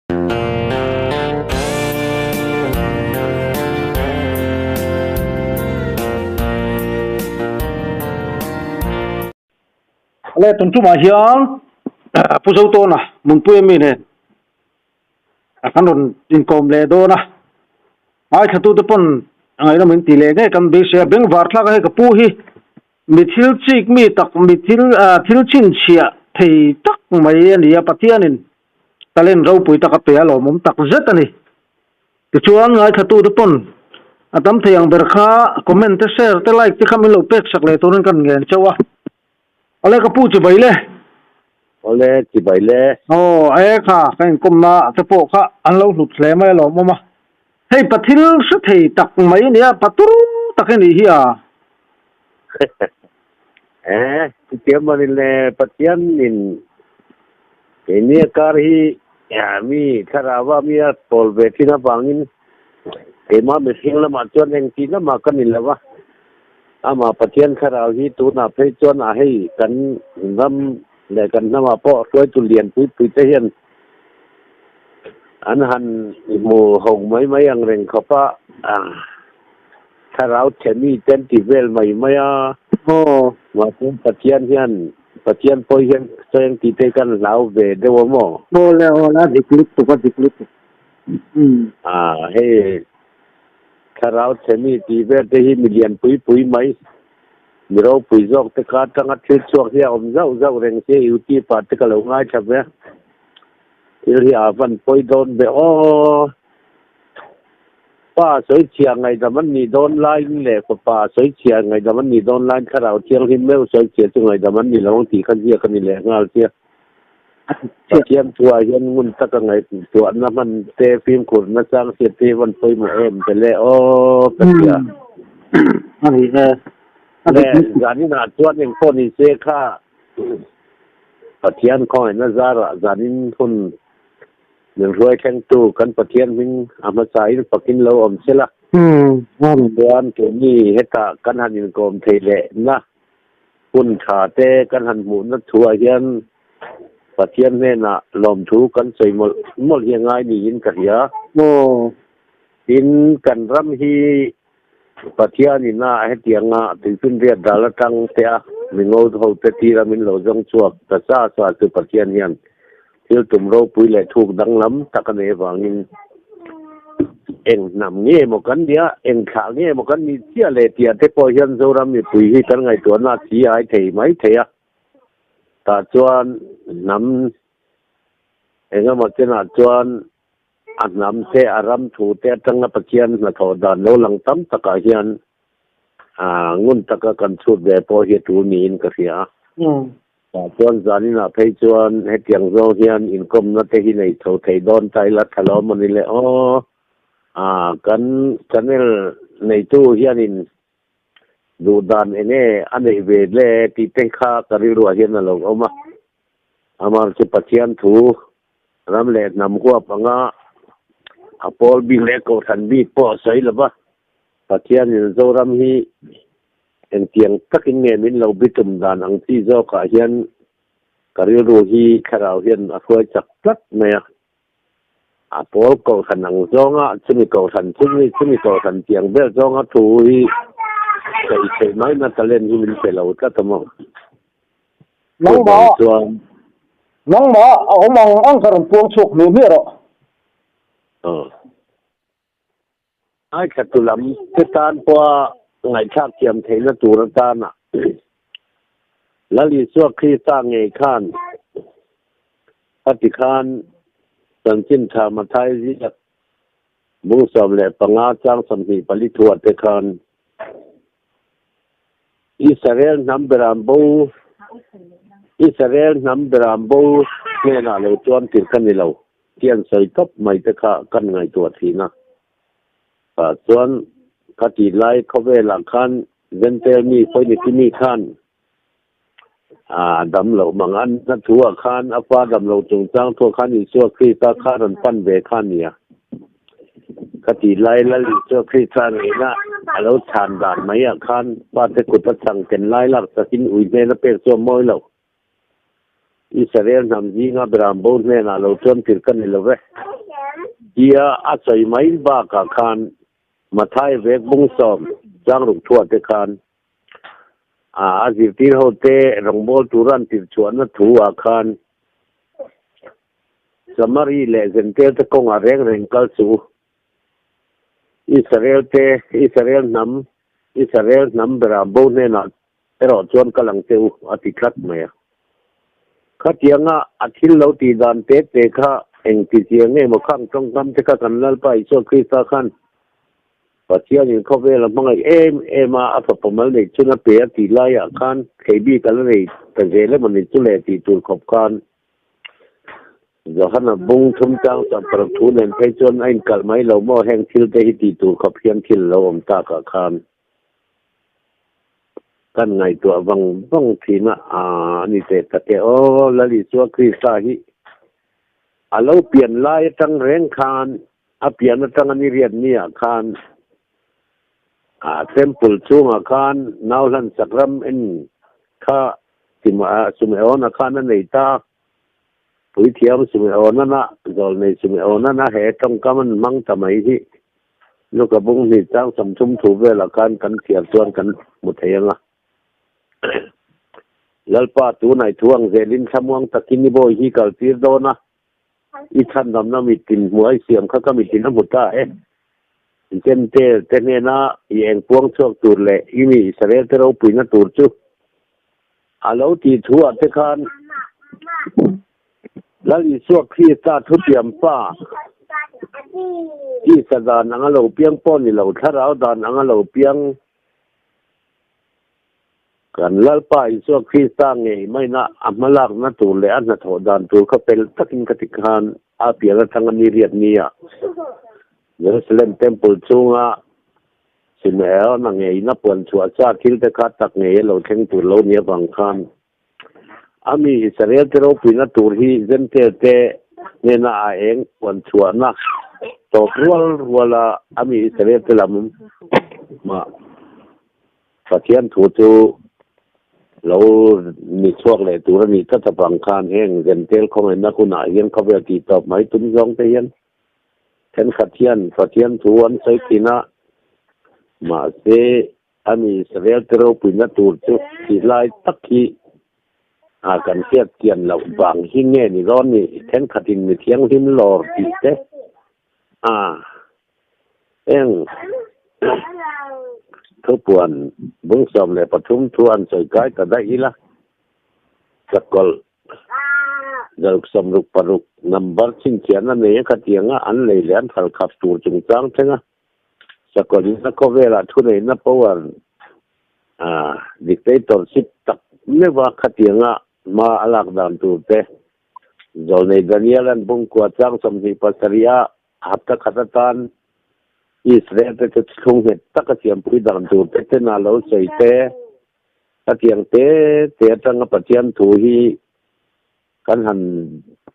Le tun tumah hian Pu Zotawna Munpuia mi nen kan rawn inkawm leh dawn a, ngaithlatute pawn ngaihnawm in ti leh ngei kan beisei a, bengvar thlak a hei ka pu hi mi thil chik mi tak mi thil thil chhinchhiah thei tak mai a ni a, Pathianin talent ropui tak a pe a lawmawm tak zet a ni. Tichuan ngaithlatute pawn a tam thei ang ber kha comment te share te like te kha min lo pek sak leh turin ka ngen chauh a. Awle ka pu chibai le. Awle chibai le. Aw e kha ka inkawmna te pawh kha an lo hlut hle mai a lawmawm a. Hei pa thil hre thei tak mai a nia, pa tur tak i nih hi a. E, chutiang manin le Pathianin keini a kar hi mi thlarau a mi a pawl ve thin avangin keimah mihring lamah chuan engti lamah ka ni lo a, amah Pathian thlarau hi tunah phei chuan a hei kan ram leh kan hnamah pawh hruaitu lian pui pui te hian an han hmu ho mai mai ang reng khawp a. Thlarau chhe mi te an ti vel mai mai a. Aw. Mahse Pathian hian, Pathian pawh hian sawi ang tih te kan hlau ve deuh a maw? Aw le, aw le, a dik lutuk, a dik lutuk. Umm. Ah, hei thlarau chhe mi tih vel te hi mi lian pui pui mai, mi ropui zawk te kha atanga thil chhuak hi a awm zauh zauh reng sia YouTube ah te ka lo ngaithla ve a. Thil hi a van pawi dawn ve aw. Pa sawichhia ngaihdam an nih dawn laiin leh Fapa sawichhia ngaihdam an nih dawn laiin Thlarau Thianghlim meuh sawichhia chu ngaihdam an ni lo ang tih kha ziak a ni leh nghal sia. Pathian thuah hian ngun taka ngaihtuahna hman te, fimkhurna chang hriat te hi van pawimawh em te le aw ka tia. A ni e. Le zaninah chuan engpawh ni se kha Pathian khawngaihna zarah zanin hun Min hruai thlengtu kan Pathian hming a hmasain fakin lo awm se la. Chuan keini hetah kan han inkawm thei lehna hun tha te kan han hmuhna thuah hian Pathian hnenah lawmthu kan sawi mawlh mawlh hi a ngai niin ka hria. Tin, kan ram hi Pathianin a hetianga tuifinriat dal atang te a mingo ho te tira min lo zawng chhuak ta sa sa chu Pathian hian thil tum ropui leh thuk danglam tak a nei avangin eng hnam nge maw kan nia, eng thlah nge maw kan nih chiah leh tih ah te pawh hian Zoram mipui hi kan ngaihtuahna a chi ai thei mai thei a, tah chuan hnam engemaw chenah chuan A hnam te, a ram thu te atanga Pathian hnathawh dan lo lang tam takah hian ngun taka kan chhut ve pawh hi a tul niin ka hria a. Tah chuan zaninah phei chuan hetiang zawng hian inkawmna te hi nei chho thei dawn ta ila tha lo maw ni le aw. Kan channel neitu hianin duh dan eng nge a neih ve le tih te kha ka rilruah hian a lo awm a. Amah chu Pathian thu Ram leh hnam huap anga a pawl bik leh kohhran bik pawh a sawi lo va, Pathianin Zoram hi engtiang takin nge min lo bitum dan ang chi zawkah hian ka rilru hi thlarau hian a hruai chak tlat mai a. A pawl kohhran ang zawnga chumi kohhran chumi chumi kohhran tiang vel zawnga thu hi sawi theih mai na talent hi min pe lo tlat a maw? Nangmah nangmah a awm ang ang ka rawn puang chhuak hmiah hmiah rawh. Aw. Ngaithla lam te tan pawha ngaihthlak thiam theihna tur atana Lal Isua Krista ngei khan a ti khan Chanchin Tha Mathai ziak bung 15 chang 24 thuah te khan Israel hnam beram bo Israel hnam beram bo hnenah lo chuan tir ka ni lo tih an sawi tawp mai te kha kan ngaihtuah thin a. Tah chuan ka tih lai khawvelah khan Gentile mi Phoeniki mi khan a dam loh mang an na thu-ah khan a fa dam lo chungchang thuah khan Isua Krista kha rawn pan ve kha a ni a. Ka tih lai Lal Isua Krista ngeina a lo chhan dan mai ah khan fate kut a chhang ken lai lak sakin ui hnen a pek chu a mawi lo. Israel hnam zinga Berambo hnenah lo chuan tir ka ni lo ve. Tia a sawi mai bakah khan Mathai vek bung sawm changruk thuah te khan a zirtir ho te rawngbâwl tura an tirchhuahna thu ah khan Samari leh Zentel te kawngah reng reng kal suh u. Israel te, Israel hnam, Israel hnam berah bo hnenah erawh chuan kal ang che u, a ti tlat mai a. Khatianga a thil lo tih dan te te kha eng ti chiang nge maw khang tawngkam te kha kan Lalpa Isua Krista khan Pathianin khawvel a hmangaih em em a, a fapa mal neih chun a pe a tih laiah khan thei bik a la nei ta zel emaw ni chu le tih tur khawp khan Johana bung thum tang sam paruk thu nen phei chuan a inkalh mai lo maw heng thil te hi tih tur khawp hian thil lo awm takah khan Kan ngaihtuah vang vang thin a, a ni teh tak e aw, Lal Isua Krista hi a lo pian lai atang reng khan, a pian atanga ni riat niah khan a temple chungah khan nau hlan sak ram en kha Sumeona khan a nei ta, Puithiam Sumeonana, Zawlnei Sumeonana he tawngkam an hmang ta mai hi. Luka bung hnih chang 30 thu velah khan kan chhiar chuan kan hmu thei ang a. Lalpa tunai thu ang zelin thlamuang takin i bawi hi kal tir dawn a, i chhandamna mitin hmuh a i siam kha ka mitin a hmu ta e. Jentail te hnena i eng puang chhuak tur leh i mi Israel te ropuina tur chu a lo tih thu ah te khan Lal Isua Krista thutiam pa tisa dan anga lo piang pawh ni lo, thlarau dan anga lo piang kan Lalpa Isua Krista ngei maina a hmalakna tur leh a hnathawh dan tur kha fel takin ka ti khan a pian atanga ni riat nia Jerusalem Temple chunga Simeona ngeina puan chhuah sa thil te kha tak ngei a lo thleng tur lo ni avang khan A mi Israel te ropuina tur hi Jentail te hnena a eng puan chhuahna tawp rual ruala a mi Israel te lam mah Pathian thu chu lo ni chhuak leh tur a nih tlat avang khan heng Jentail khawngaihna hunah hian khawvel tih tawp mai tum zawng te hian thenkhat hian Pathian thu an sawi thin a, mahse A ni, Israel te ropuina tur chu tih lai tak hi a kan hriat chian loh vang hi nge ni dawn ni? Thenkhatin mi thianghlim lawr tih te a eng thupuan bung 13 thu an sawi kai ta daih ila, Sakawlh 166 number chhinchhiahna nei a khatianga an lei leh an phal khap tur chungchang thleng a. Sakawlhna khawvelah thuneihna power dictatorship tak meuha khatianga hma a lak dan tur te, Zawlnei Daniel-a'n bungkua chang 27 a hapta khat atan Israel te chu thlung nghet taka siampui dan tur te ten a lo sawi te, khatiang te te atanga Pathian thu hi kan han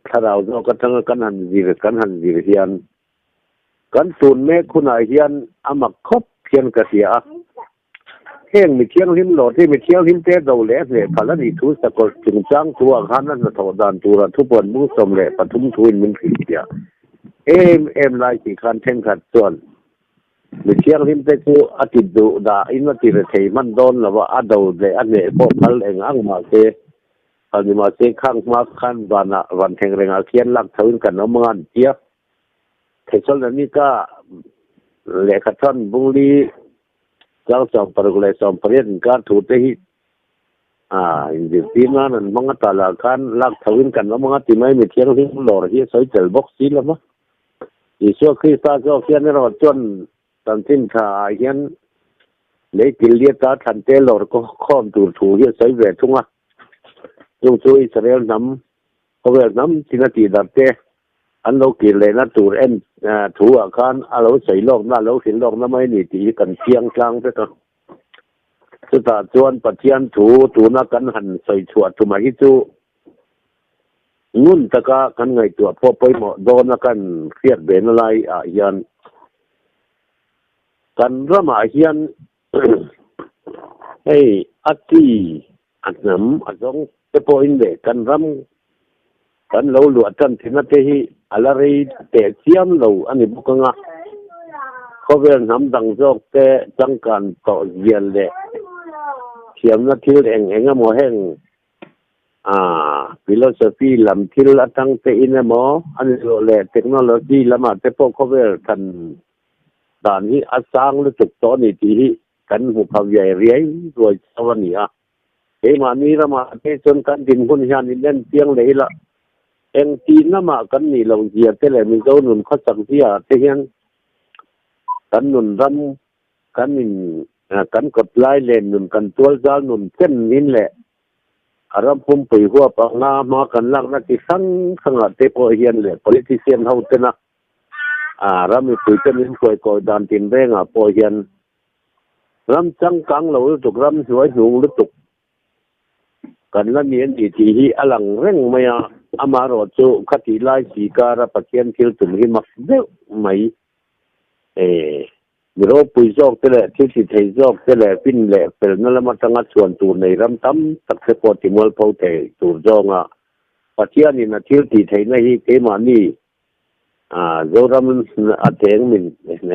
thlarau zawk atanga kan han zir kan han zir hian Kan tun mek hunah hian a mak khawp hian ka hria a. Heng mi thianghlim lo te, mi thianghlim te do leh hneh phal a nih thu sakawlh chungchang thu ah khan a hnathawh dan tura thupuan bung 13 thu in min hrilhfiah em em lai tih khan thenkhat chuan mi thianghlim te chu a ti duh dah in a ti rethei hman dawn lo a, a do leh a hneh pawh phal eng ang mahse phal ni mahse khang hma khan vanah van thleng rengah khian lak chho in kan awm ang a an tia. Thesalonika lehkha thawn bungli chang 60 leh 18 inkar thu te hi a inzirtir nan an hmang a tah khan lak tho in kan awm ang a ti mai mi thianghlim lawr hi a sawi tel bawk si lo va. Isua Krista zawk hian erawh chuan chanchin tha ah hian lei kil liata thlan te lawr khawm tur thu hi a sawi ve thung a. Chung chu Israel hnam khawvel hnam tin a tih darh te An lo kir lehna tur en thu ah khan a lo sawi lawkna, a lo hrilh lawkna mai a ni tih hi kan chiang tlang vek a. Chutah chuan Pathian thu tuna kan han sawi chhuah tumah hi chu ngun taka kan ngaihtuah pawh pawimawh dawna kan hriat ve na lai ah hian kan ramah hian hei a chi A hnam a zawng te pawhin leh kan ram kan lo luah tan thin a te hi A la rei teh chiam lo a ni bawk anga, khawvel hnam dang zawk te changkan tawh zia leh thiamna thil eng eng emaw heng philosophy lam thil atang te in emaw a ni loh leh technology lamah te pawh khawvel than dan hi a sang lutuk tawh a ni tih hi kan hmu pha viai riai ruai chauh a ni a. Keimahni ramah te chuan kan dinhmun hian in en chiang leh ila, eng tih lamah kan nih loh zia te leh Mizo nun khawsak zia te hian kan nun ram kan in kan kawt lai len nun kan tual zal nun chen nin leh a ram pumpui huap anga hma kan lakna chi hrang hrangah te pawh hian leh politician ho tena ram mipui te min hruai kawi dan tinrengah pawh hian Ram changkang lo lutuk, ram hnuai hnung lutuk kan la ni a ni tih hi a lang reng mai a, amaherawh chu khatih lai si kara Pathian thil tum hi mak deuh mai. E, mi ropui zawk te leh thil ti thei zawk te leh fin leh felna lam atanga chhuan tur nei ram tam tak te pawh ti mualpho thei tur zawnga Pathianin a thil tih theihna hi keimahni Zoram a cheng min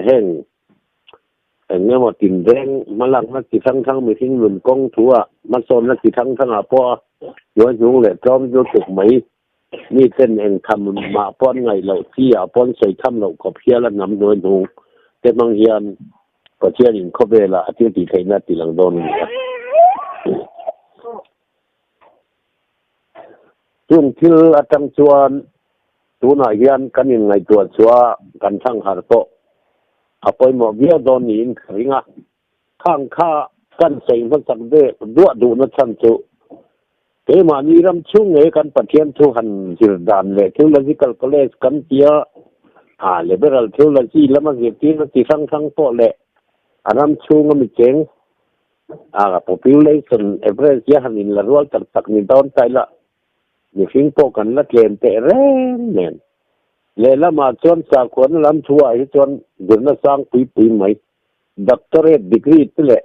heng eng emaw tinreng hmalakna chi hrang hrang mihring nun kawng thu ah hmasawnna chi hrang hrang ah pawh a hnuai hnung leh tlawm lutuk mai mi ten eng tham mah pawh an ngaih loh chi ah pawh an sawi tham loh khawp hial a hnam hnuai hnung te hmang hian Pathian in khawvel ah a thil tih theihna a ti lang dawn a ni a. Chung thil atang chuan tunah hian kan inngaihtuah chhuah kan thlang harh pawh a pawimawh viau dawn niin ka ring a. Khang kha kan sawi hmasak deuh duah duhna chhan chu keimahni ram chhung ngei kan Pathian thu han zir dan leh Theological College kan tia a Liberal Theology lama zirtirna chi hrang hrang pawh leh a ram chhunga mi cheng A population average hi a han inla rual tak tak ni dawn ta ila, mihring pawh kan la tlem teh reng nen. Lehlamah chuan sakhuana lam thuah hi chuan zirna sang pui pui mai, doctorate degree te leh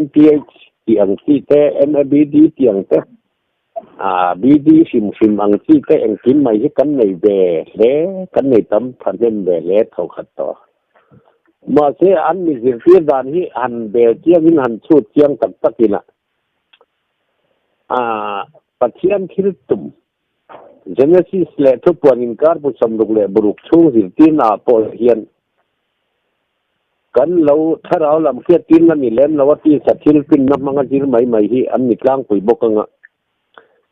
MPH tih ang chi te, MABD tih ang te, BD hrim hrim ang chi te engkim mai hi kan nei ve hle, kan nei tam thahnem ve hle thawkhat tawh. Mahse, an mi zirtir dan hi han bel chiangin han chhut chiang tak takin a Pathian thil tum Genesis leh thupuan inkar bu 66 chhung zirtirna ah pawh hian kan lo thlarau lam hriattirna ni lem lo a tisa thil finna hmanga zir mai mai hi an ni tlangpui bawk anga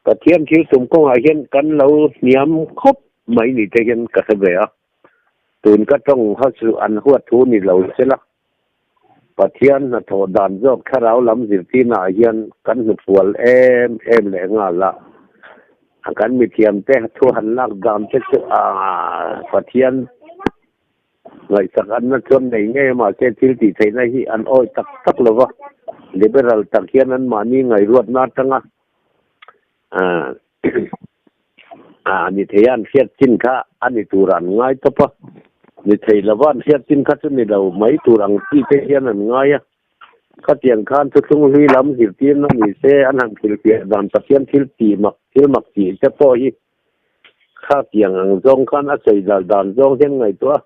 Pathian thil tum kawngah hian kan lo hniam khawp mai ni te hian ka hre ve a. Tun ka tawng kha chu an huat thu ni lo sela, Pathian hnathawh dan zawk thlarau lam zirtirnaah hian kan hnufual em em leh nghal a, kan mithiamte thu han lak dan te chu Pathian ngaihsak anna chuan nei ngei a, mahse thil tih theihna hi an awih tak tak lo va, liberal tak hian anmahni ngaihruatna atanga A ni thei a, an hriat chin kha a ni tur an ngai tawp a, ni thei lova an hriat chin kha chu ni lo mai tur ang chi te hian an ngai a. Khatiang khan thuthlung hlui lam zirtirna ni se an han hrilhfiah dan Pathian thil tih mak thil mak tih te pawh hi khatiang ang zawng khan a sawi dal dan zawng hian ngaihtuah a,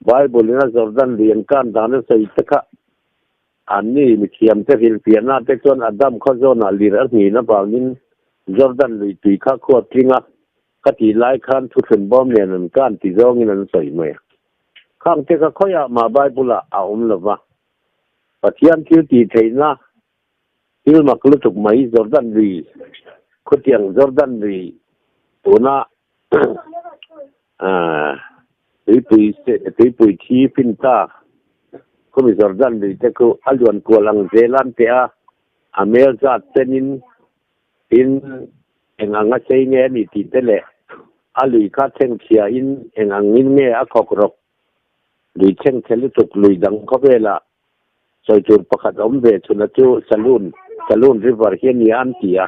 Bible in a Jordan lui an kan dan a sawi te kha Anni mithiamte hrilhfiahna te chuan Adam khaw zawnah lir a hnin avangin Jordan lui tui kha khua tling a, ka tih lai khan thuthlun bawm nen an kan ti zawngin an sawi mai a. Khang te kha khawiah mah Bible ah a awm lo va. Pathian thil tih theihna thil mak lutuk mai Jordan lui khutiang Jordan lui tuna Tuipui tuipui thi fin ta khawmi Jordan lui te khu a luan kual ang zel an teh a, a mel zat chenin tin eng ang a chei nge a ni tih te leh a lui kha chhengchhia in eng ang in nge a khawk rawk lui chhengchhe lutuk lui dang khawvelah sawi tur pakhat awm ve chhuna chu Saloon Saloon River hi a nia an ti a.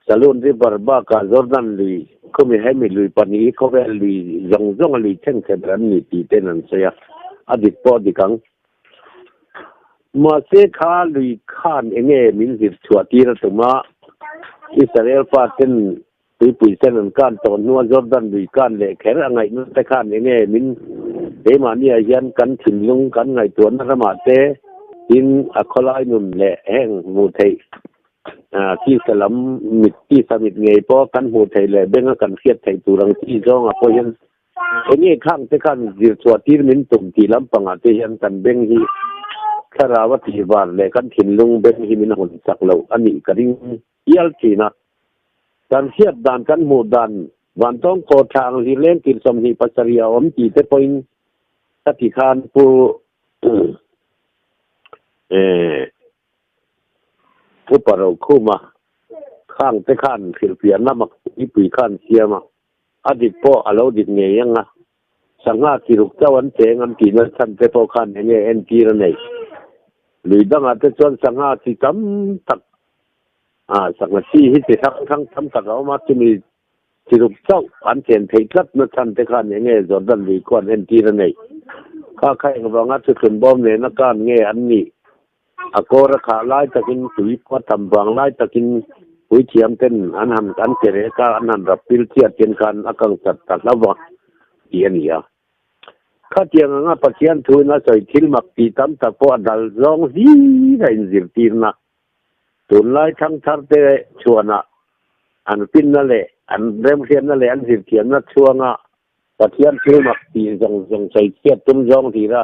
Saloon River bakah Jordan lui khawmi hemi lui pahnih hi khawvel lui zawng zawnga lui chhengchhe ber an ni tih ten an sawi a, a dik pawh a dik ang. Mahse kha lui khan enge min zir chhuah tir a tum a, Israel fa ten. Tuipui sen an kan tawh hnua Jordan lui kan leh kher a ngaihna te khan enge min keimahniah hian kan thinlung kan ngaihtuahna ramah te tin a khawlai nun leh heng hmuh theih tisa lam mit tisa mit ngei pawh kan hmuh theih leh benga kan hriat theih tur ang chi zawngah pawh hian enge khang te khan zirchhuah tir min tum tih lampangah te hian kan beng hi thlarau a tihvar leh kan thinlung beng hi min hawn chak loh a nih ka ring hial thin a. Kan hriat dan kan hmuh dan Vantawng khaw tha ang hlir leng tir 27 a awm tih te pawhin ka ti khan Pu Pu Parokhuma khang te khan hrilhfiahna mak pui khan siam a, a dik pawh a lo dik ngei ang a. Sangha tiruk chauh an cheng an tihna chhan te pawh khan enge entir a nei. Lui dangah te chuan sangha chi tam tak ah sangha chi hi chi hrang hrang tam tak a awm a, chumi tiruk chauh an chen theih tlat na chhan te khan enge Jordan lui khuan entir a nei. Kha kha engvanga thuthlun bawm nena kan nge an nih? A kawr a khah lai takin tui pawh a tam vang lai takin puithiam ten an han an ke rek a, an han rap pil chiat hian khan a kang chat ta hlauh a tih a ni a. Khatiang anga Pathian thuin a sawi thil mak tih tam tak pawh a dal zawng hlir a inzirtirna. Tunlai thangthar te chhuanah an finna leh an remhriatna leh an zirthiamna chhuanga Pathian thil mak tih zawng zawng sawi chhiat tum zawng hlir a,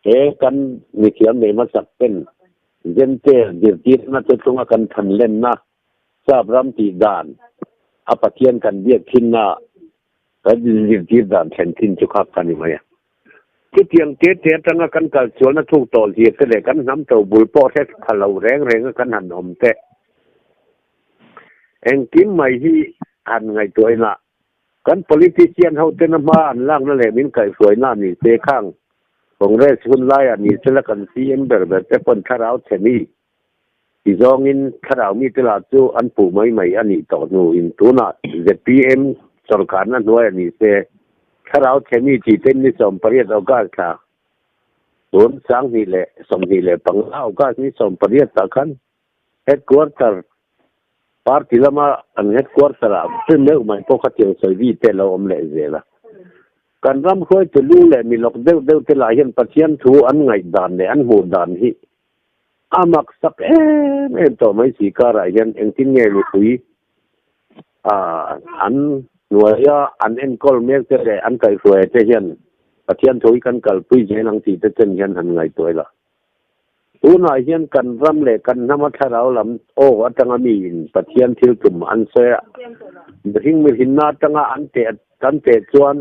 he kan mithiam nei hmasak ten Jentail zirtirna chu chunga kan than lenna sap ram tih dan a Pathian kan biak thinna kan zirtir dan thlen thin chu kha ka ni mai a. Chutiang te te atanga kan kal chualna thuk tawh hlir te leh kan hnam to bul pawh hre pha lo reng reng a kan han awm te engkim mai hi han ngaihtuah inah Kan politician ho tena hma an lakna leh min kaihhruaina a ni se khang Congress hun laiah ni sela kan CM ber ber te pawn thlarau chhe mi ti zawngin thlarau mite lah chu an puh mai mai a nih tawh hnuin tunah zpm sawrkarna hnuaiah ni se thlarau chhe mi tih ten ni 18 August thla tun 2025 August ni 18 ah khan Headquarter party lama an headquarter ah hrim meuh mai pawh kha tiang sawi vi te lo awm leh zel a. Kan ram hruaitu lu leh mi lawk deuh deuh te lah hian Pathian thu an ngaih dan leh an hmuh dan hi a mak sak em em tawh mai si karah hian engtin nge mipui an hnuaia an enkawl mek te leh an kaihhruaia te hian Pathian thu hi kan kalpui zel ang tih te chen hian han ngaihtuah ila. Tunah hian kan ram leh kan hnama thlarau lam aw atanga miin Pathian thil tum an sawi a, mihring mihrinna atanga an teh kan teh chuan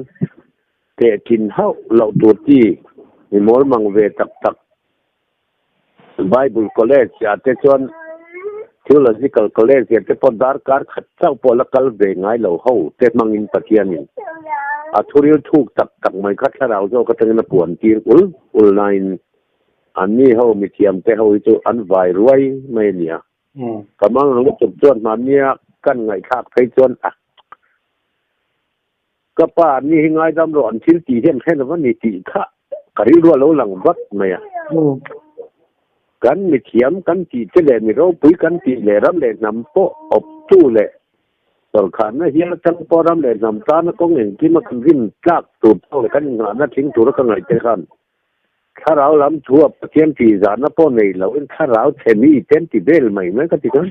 teh thin hauh loh tur chi mi mawlmang ve tak tak Bible College ah te chuan Theological College ah te pawh darkar khat chauh pawh la kal ve ngai lo ho te hmangin Pathianin a thuril thuk tak tak mai kha thlarau zawk atangin a puan tir ul ul nain Anni ho mithiam te ho hi chu an vai ruai mai a nia. Ka mang ang lutuk chuan hmannia kan ngaihthlak phei chuan a ka pa anni hi ngaidam rawh an thil tih hian hre lo a ni tih kha ka rilru a lo lang vat mai a. Kan mithiam kan tih che leh mi ropui kan tih leh ram leh hnam pawh awptu leh Sawrkharna hian atang pawh ram leh hnam tana kawng engkim a kan rin tlak tur pawh leh kan inngahna thing tura ka ngaih te khan Thlarau lam thu a Pathian tih zahna pawh nei loin thlarau chhe mi ten ti vel mai mai ka ti khan.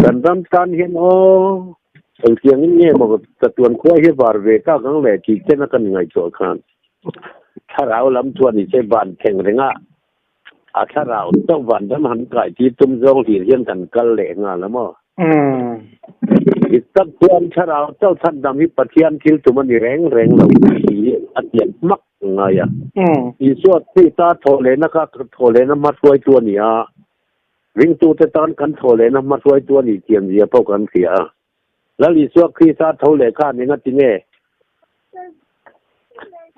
Kan ram tan hian aw engtiangin nge maw chatuan khua hi var ve tak ang leh tih chen a kan ngaihtuah khan thlarau lam thu a ni se van thleng renga a thlarau chauh van ram han kai tir tum zawng hlir hian kan kal leh nghal a maw. Dik tak chuan thlarau chauh chhandam hi Pathian thil tum a ni reng reng lo tih a tian hmak ngai a. Isua Krista thawhlehna kha thawhlehna hmahruaitu a ni a, ringtute tan kan thawhlehna hmahruaitu a nih thiam zia pawh kan hria a. Lal Isua Krista tho leh khan engati nge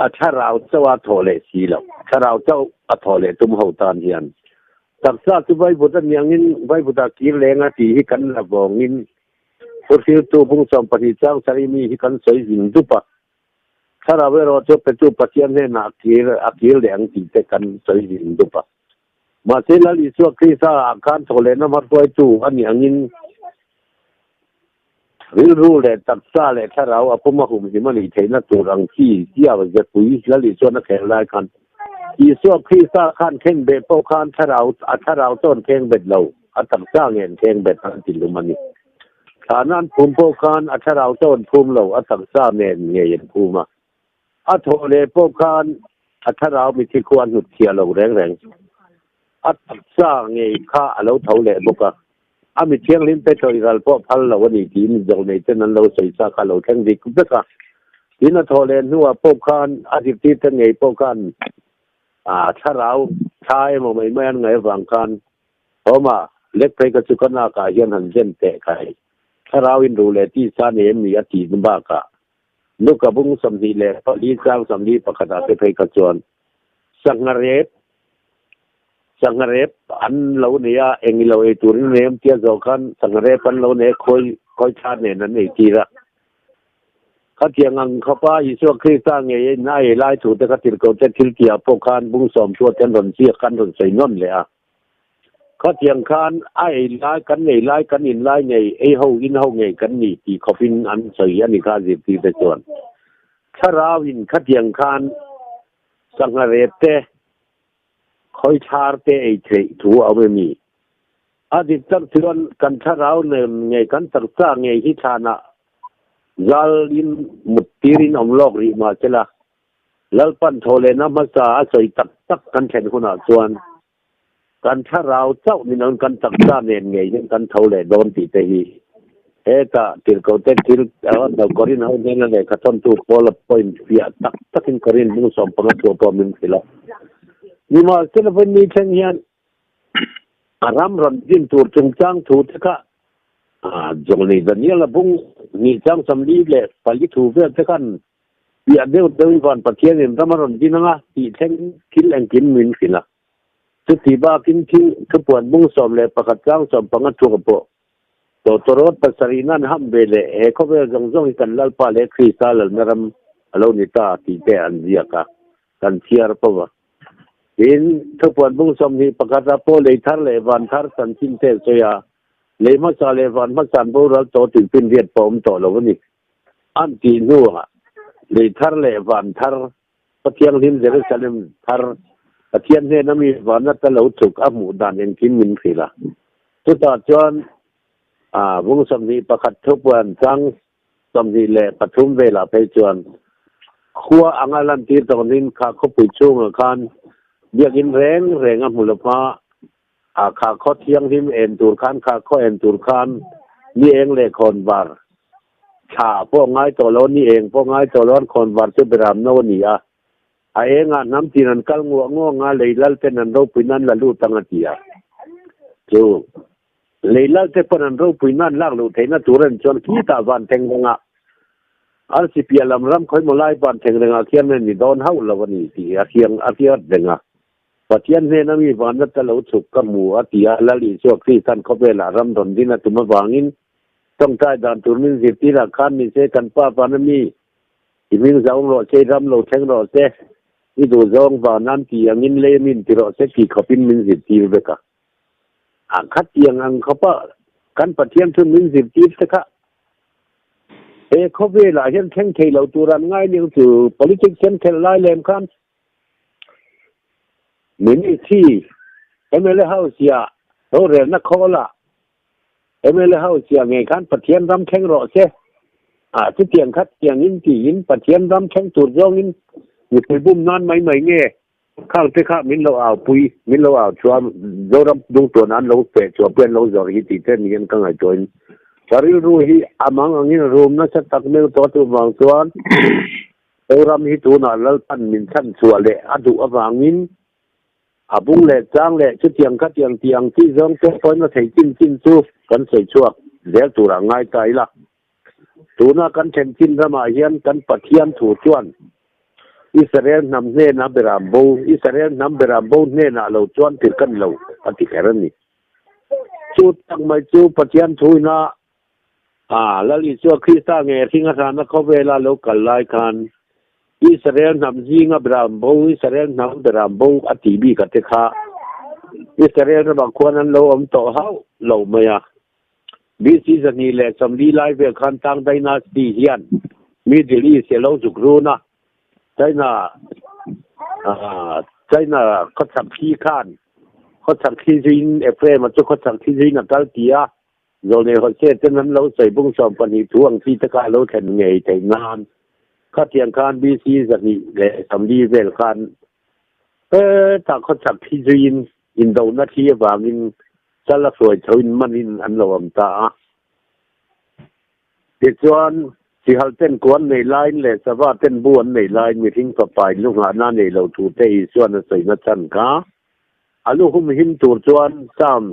a thlarau chauh a thawh leh si loh? Thlarau chauh a thawh leh tum ho tan hian taksa chu Vaivut a niangin Vaivut ah kir leng a tih hi kan la vawngin Thuhriltu bung 12 chang sarih mi hi kan sawi zin dup a. Thlarau erawh chu petu Pathian hnenah a kir leh ang tih te kan sawi zin dup a. Mahse Lal Isua Krista ah khan thawhlehna hmahruaitu a nih angin Rilru leh taksa leh thlarau a pum a humhim a nih theihna tur ang chi chiah zepui Lali chuan a khel lai khan Isua Krista khan khengbeh pawh khan thlarau a thlarau chuan khengbet lo, a taksa ngen khengbet an ti lum a ni. Thlahna an phum pawh khan a thlarau chuan phum lo, a taksa nen ngei an phum a. A thawh leh pawh khan a thlarau mithi khu a hnut chhiah lo reng reng. A taksa ngei kha a lo tho leh bawk a. A mi thianghlim te tawih ral pawh phal lo a ni tiin zawlnei ten an lo sawi sa kha a lo thleng dik vek a. Tin a thawh leh hnuah pawh khan a zirtir te ngei pawh khan a thlarau thla emaw mai mai an ngaih avang khan Thawma lek phei kha chu ka nakah hian han zen teh khai. Thlarau in ruh leh tisa nei em ni a tih bakah Luka bung 24 chang 41 ah te phei kha chuan sangha rep sangha rep an lo nei a, eng i lo ei turin an em tia zawh khan sangha rep an lo nei a, khawi khawi thla nen an ei tir a. Khatiang ang khawpa Isua Krista ngei a in a ei lai thu te kha tirhkoh te thil tihah pawh khan bung sawm chhuat te an rawn ziak an rawn sawi nawn leh a. Khatiang khan a ei lai, kan ei lai, kan in lai ngei, ei ho, in ho ngei kan ni tih khawpin an sawi a ni kha zirtirte chuan. Thlarauin khatiang khan sangha rep te, khawi thlar te ei theih thu a awm em ni? A dik tak chuan kan thlarau nen ngei, kan taksa ngei hi thlanah zalin mut tirin awm lawk rih mah sela, Lalpan thawhlehna hmasa a sawi tak tak kan thlen hunah chuan kan thlarau chauh ni loin kan taksa nen ngei hian kan tho leh dawn tih te hi hetah tirhkohte thil Korin ho hnena lehkha thawntu Paula point fiah tak takin Korin bung 15 thu pawh min hrilh a. Nimahsela vawiin thleng hian a ram rawn din tur chungchang thu te kha Zawlnei Daniela bung hnih chang 44 thu vel te khan Piah deuh deuhin van Pathianin ram a rawn din ang a tih thleng thil engkim min hrilh a. Chuti bakin thil thupuan bung 11 chang 15 thuak pawh tawtawrawt pasarih nan ham ve leh he khawvel zawng zawng hi kan Lalpa leh Krista lalna ram a lo ni ta tih te an ziak a, kan chhiar fo va. Tin, thupuan bung 21 ah pawh lei thar leh van thar chanchin te an sawi a, lei hmasa leh van hmasa an boral tawh tih finriat pawh a awm tawh lo a ni. An tih hnuah lei thar leh van thar, Pathianghlim Jerusalem thar, Pathian hnena mi vanna ta lo chuk a hmuh dan engkim min hrilh a. Chutah chuan bung 21 thupuan chang 23 velah phei chuan khua anga lantir tawnin kha khawpui chhungah khan biakinn reng reng a hmu lo va, kha khaw thianghlim en tur khan, kha khaw en tur khan ni eng leh khawnvar thla pawh ngai tawh lo, ni eng pawh ngai tawh lo, an khawnvar chu beram no a ni a. A engah hnam tin an kal nguah nguah ang a, lei lal ten an ropui nan la lut ang a ti a. Chu lei lal te pawn an ropui nan lak luh theihna tur a ni chuan khitah van thleng rengah arsi piah lam ram khawimaw lai van thleng rengah khian a ni dawn hauh lo a ni tih a hriang a hriat reng a. Pathian hnena mi vanna ta lo chhuk ka hmu a ti a, Lal Isua Kristan khawvelah ram rawn din a tum avangin tawngtai dan tur min zirtirah khan ni se kan Pa vana mi i hming zaung rawh se, i ram lo thleng rawh se, i duhzawng vanan ti angin lei min ti rawh se tih khawpin min zirtir vek a. A khatiang ang khawpa kan Pathian chu min zirtir te kha he khawvelah hian thleng thei lo tur an ngai aniang chu politics hian khelh lai lem khan Ministry, mla house ah rorelna khawl ah mla house ah ngei khan Pathian ram thleng rawh se. Ah chutiang kha tiang in tiin Pathian ram thleng tur zawngin mipui bum nan mai mai nge khang te kha min lo au pui, min lo au chhuah Zoram dungtuan an lo feh chhuah pui an lo zawrh hi tih te niin ka ngaihtuah in ka rilru hi a mang angin rum nasa tak meuh tawh chuvang chuan Zoram hi tunah Lalpan min chhan chhuah leh a duh avangin a bung leh chang leh chutiang khatiang tih ang chi zawng te pawhin a thei chin chin chu kan sawi chhuak zel turah ngai ta ila. Tuna kan then chin ramah hian kan Pathian thu chuan Israel hnam hnena beram bo, Israel hnam beram bo hnenah lo chuan tir kan lo a ti kher a ni. Chu tak mai chu Pathian thu ina A, Lal Isua Krista nge hring a hrana khawvela lo kal lai khan Israel hnam zinga beram bo, Israel hnam beram bo a tih bik a te kha Israel ramah khuan an lo awm tawh hauh lo mai a. BC 240 lai vel khan Tang Dynasty hian Middle East a lo zuk run a, China China khawchhak thli khan khawchhak thli zuiin Ephraim-a chu khawchhak thli zuiin a kal ti a, Zawlnei Hosea ten an lo sawi bung 12 thu ang chi te kha a lo thlen ngei theih nan khatiang khan BC 240 vel khan hetah khawchhak thli zuiin indona thli avangin chal a hruai chhoin manin an lo awm ta a. Tichuan, sihal ten kuan nei laiin leh sava ten bu an nei laiin mihring fapa in lu nghahna nei lo thu te Isuan a sawina chhan kha a lu hum him tur chuan Psalm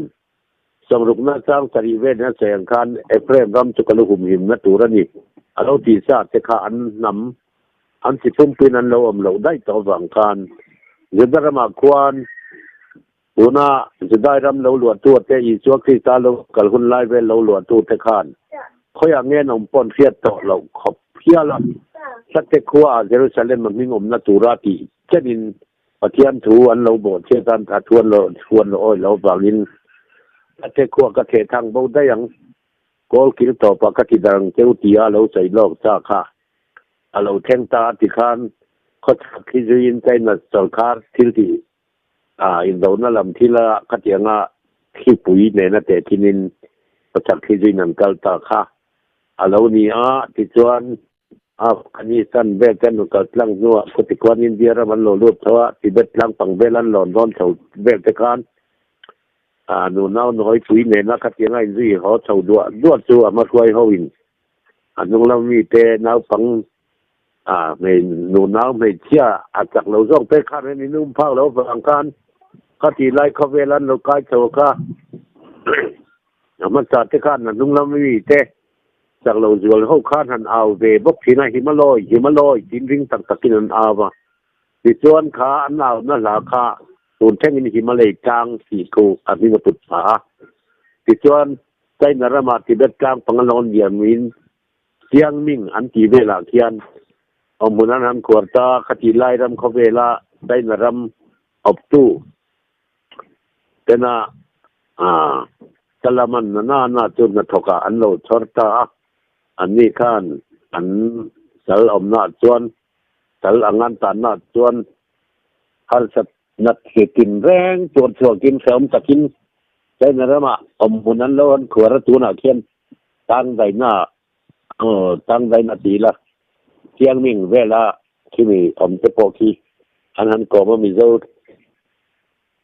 60 chang sarih velin a sawi ang khan Ephraim ram chu ka lu hum himna tur a ni a lo tih sa te kha an hnam an chi pumpuiin an lo awm loh daih tawh avang khan Juda ramah khuan Tuna Judai ram lo luahtu te Isua Krista lo kal hun lai vel lo luahtu te khan khawiah nge an awm pawn hriat tawh loh khawp hial a, Hlatte khua ah Jerusalem a hming awmna tura tih chenin Pathian thu an lo bawh chhiat a, a thu an lo thu an lo awih loh avangin Hlatte khua ka theh thang bo daih ang, kawl kil tawpah ka ti darang cheu tia lo sawi lawk cha kha a lo thleng ta a ti khan khawchhak hi zuiin China sawrkar thil tih A indona lam thila khatianga thlipui nena tehthinin khawchhak thli zuiin an kal ta kha a lo ni a, tichuan Afghanistan vel te an rawn kal tlang hnuah khuti khuan India ram an lo lut tho a, Tibet tlang pang vel an lawn dawn chho vel te khan nunau nawipui nena khatianga inzui haw chho duah duah chu a hmahruai hoin a hnunglam mite naupang A hmei nunau hmeichhia a chak lo zawk te khan an inum phak lo vang khan ka tih lai khawvel an lo kai chho kha a hmasa te khan a hnung lam mi te chak lo zual ho khan han au ve bawk thin a Himalawi Himalawi tiin ring tak takin an au a tichuan kha an au na hla kha tun thlengin Himalay tlang tih thu a hming a put phah a tichuan China ramah Tibet tlang panga lawn liamin Chiangming an tih velah khian awmhmun an han khuar ta, khatih lai ram khawvela China ram awptu tena Salaman na na na chu hnathawkah an lo chhawr ta a, anni khan an sal awmnaah chuan sal ang an tannaah chuan harsat nat hlitin reng tuar chhuakin hrehawm takin China ramah awmhmun an lo han khuar a, tunah khian Tang daina aw tang daina ti ila Chiangming vela khimi awm te pawh khi an han kawm a Mizo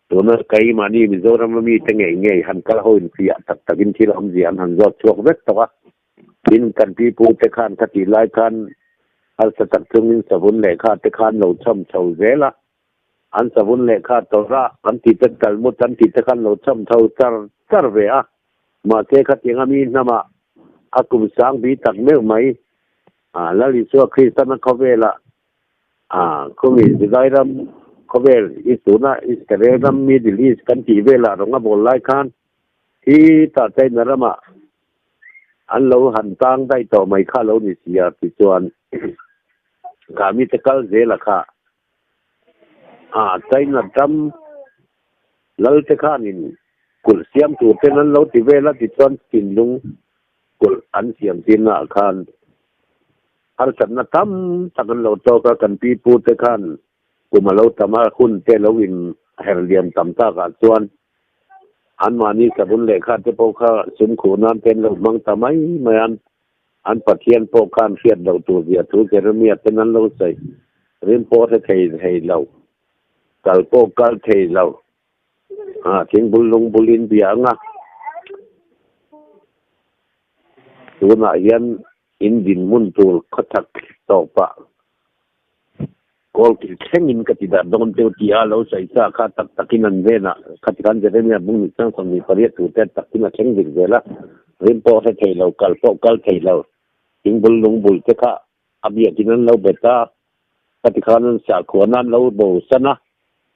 tuna keimahni Mizoram a mite ngei ngei han kal ho in fiah tak takin thil awmzia an han zawt chhuak vek tawh a tin kan pipu te khan kha tih lai khan harsa tak chungin savun lehkha te khan lo chhawm chho zel a an savun lehkha tawrh a an tih te Talmud an tih te khan lo chhawm chho char char ve a. Mahse khatiang a mi hnamah a kum sang bi tak meuh mai. Lal Isua Kristan a khawvelah khumi Judai ram khawvel i tuna Israel ram Middle East kan tih velah rawng a bawl lai khan hi tah China ramah an lo han tang daih tawh mai kha lo ni si a tichuan kha mite kal zela kha China ram Lal te khanin kulh siam tur ten an lo ti vel a tichuan thinlung kulh an siam tirna ah khan harsatna tam tak an lo tawk a, kan pi pu te khan kum a lo tam a, hun te lo in her liam tam tak ah chuan anmahni sabun lehkha te pawh kha sum khuh nan te an lo hmang ta mai mai a, an Pathian pawh khan hriat loh tur zia thu Jeremiah ten an lo sawi rim pawh hre thei thei lo. Kal pawh kal thei lo. Ah, thingbul lungbul in bia ang a. Tunah hian in dinhmun tur khawchhak tawpah kawl kil thlengin ka ti dah dawn teu tih a lo sawi sa kha tak takin an venah khati khan Jeremia bung ni chang 28 tur te takin a thleng dik zel a. Rim pawh hre thei lo, kal pawh kal thei lo. Thingbul lungbul te kha a biakin an lo bet a, khati khan an sahkhuana an lo bo san a,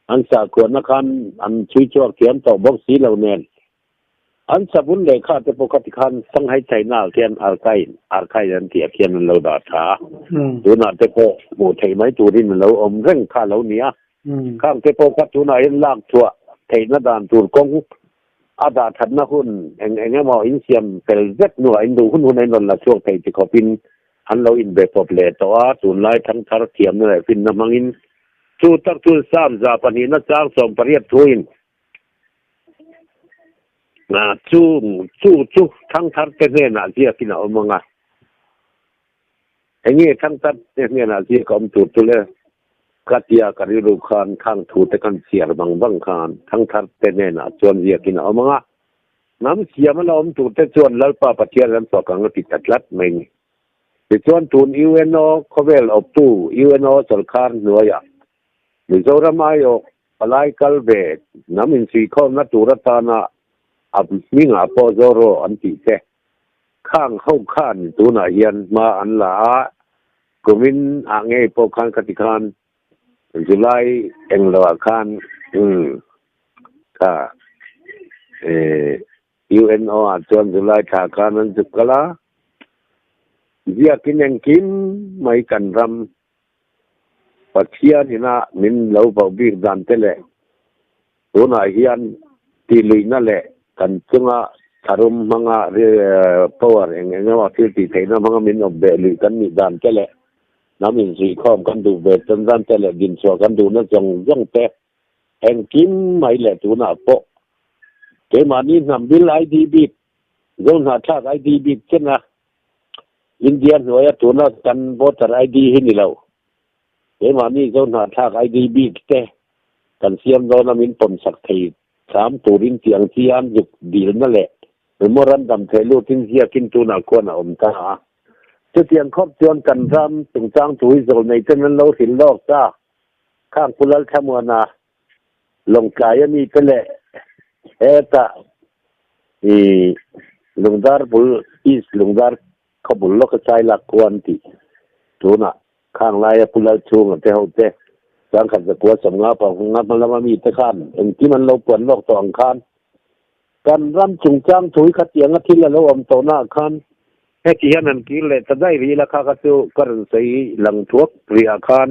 an sahkhuana khan an chhui chhuak thiam tawh bawk si lo nen, an savun lehkha te pawh khati khan Shanghai China ah khian archive archive an tih ah khian an lo dah tha a, tunah te pawh hmuh theih mai turin a lo awm reng kha a lo ni a, khang te pawh kha tunah hian lak chhuah theihna dan tur kawng. A dah thatna hun eng eng emaw insiam fel vek hnuah in duh hun hun a in rawn la chhuak thei ti khawpin an lo inbe pawp leh tawh a, tunlai thangthar thiamna leh finna hmangin chu tak chu Psalm 200na chang 18 thuin chung chu chu thangthar te hnenah ziakin a awm ang a. Enge thangthar te hnenah ziak a awm tur chu le? Ka tia ka rilru khan khang thu te kan chhiar vang vang khan thangthar te hnenah chuan ziakin a awm ang a. Hnam siam a la awm tur te chuan Lalpa Pathian an fak ang a ti ta tlat mai ni. Tichuan tun UNO khawvel awptu UNO sawrkar hnuaiah Mizoram aiawh palai kal ve hnam insuihkhawmna tur atana a hmingah pawh Zoro an tih te khang ho khan tunah hian hma an la a, kumin ah ngei pawh khan khati khan July englo ah khan umm kha eh UNO ah chuan July thla khan an zuk kal a, ziakin engkim mai kan ram Pathian ina min lo voh bik dan te leh tunah hian tihluihna leh kan chunga tharum hmanga power eng eng emaw thil tih theihna hmanga min awp beh luih kan nih dan te leh hnam inzuihkhawm kan duh ve tan dan te leh dinchhuah kan duhna zawng zawng te engkim mai leh tunah pawh keimahni hnam bil ID bik Zohnahthlak ID bik chena India hnuaia tuna kan voter ID hi ni lo. Keimahni Zohnahthlak ID bik te kan siam dawn a min pawmsak thei hram turin tih ang chi an zuk dilna leh memorandum theh lutin ziakin tunah khuan a awm ta a. Chutiang khawp chuan kan ram chungchang thu hi zawlnei ten an lo hrilh lawk ta. Khang Pu Lalthlamuana Lawngtlai a mi te leh hetah i Lungdar bul East Lungdar khaw bul lawka chai lak khua an tih tunah khang laia Pu Lalchhunga te ho te changkhat zakua 50 panga hma lama mi te khan engkim an lo puan lawk tawh ang khan kan ram chungchang thu hi khatianga thil a lo awm tawh naah khan Heti hian han kir leh ta daih rih ila kha kha chu ka rawn sawi lang thuak rihah khan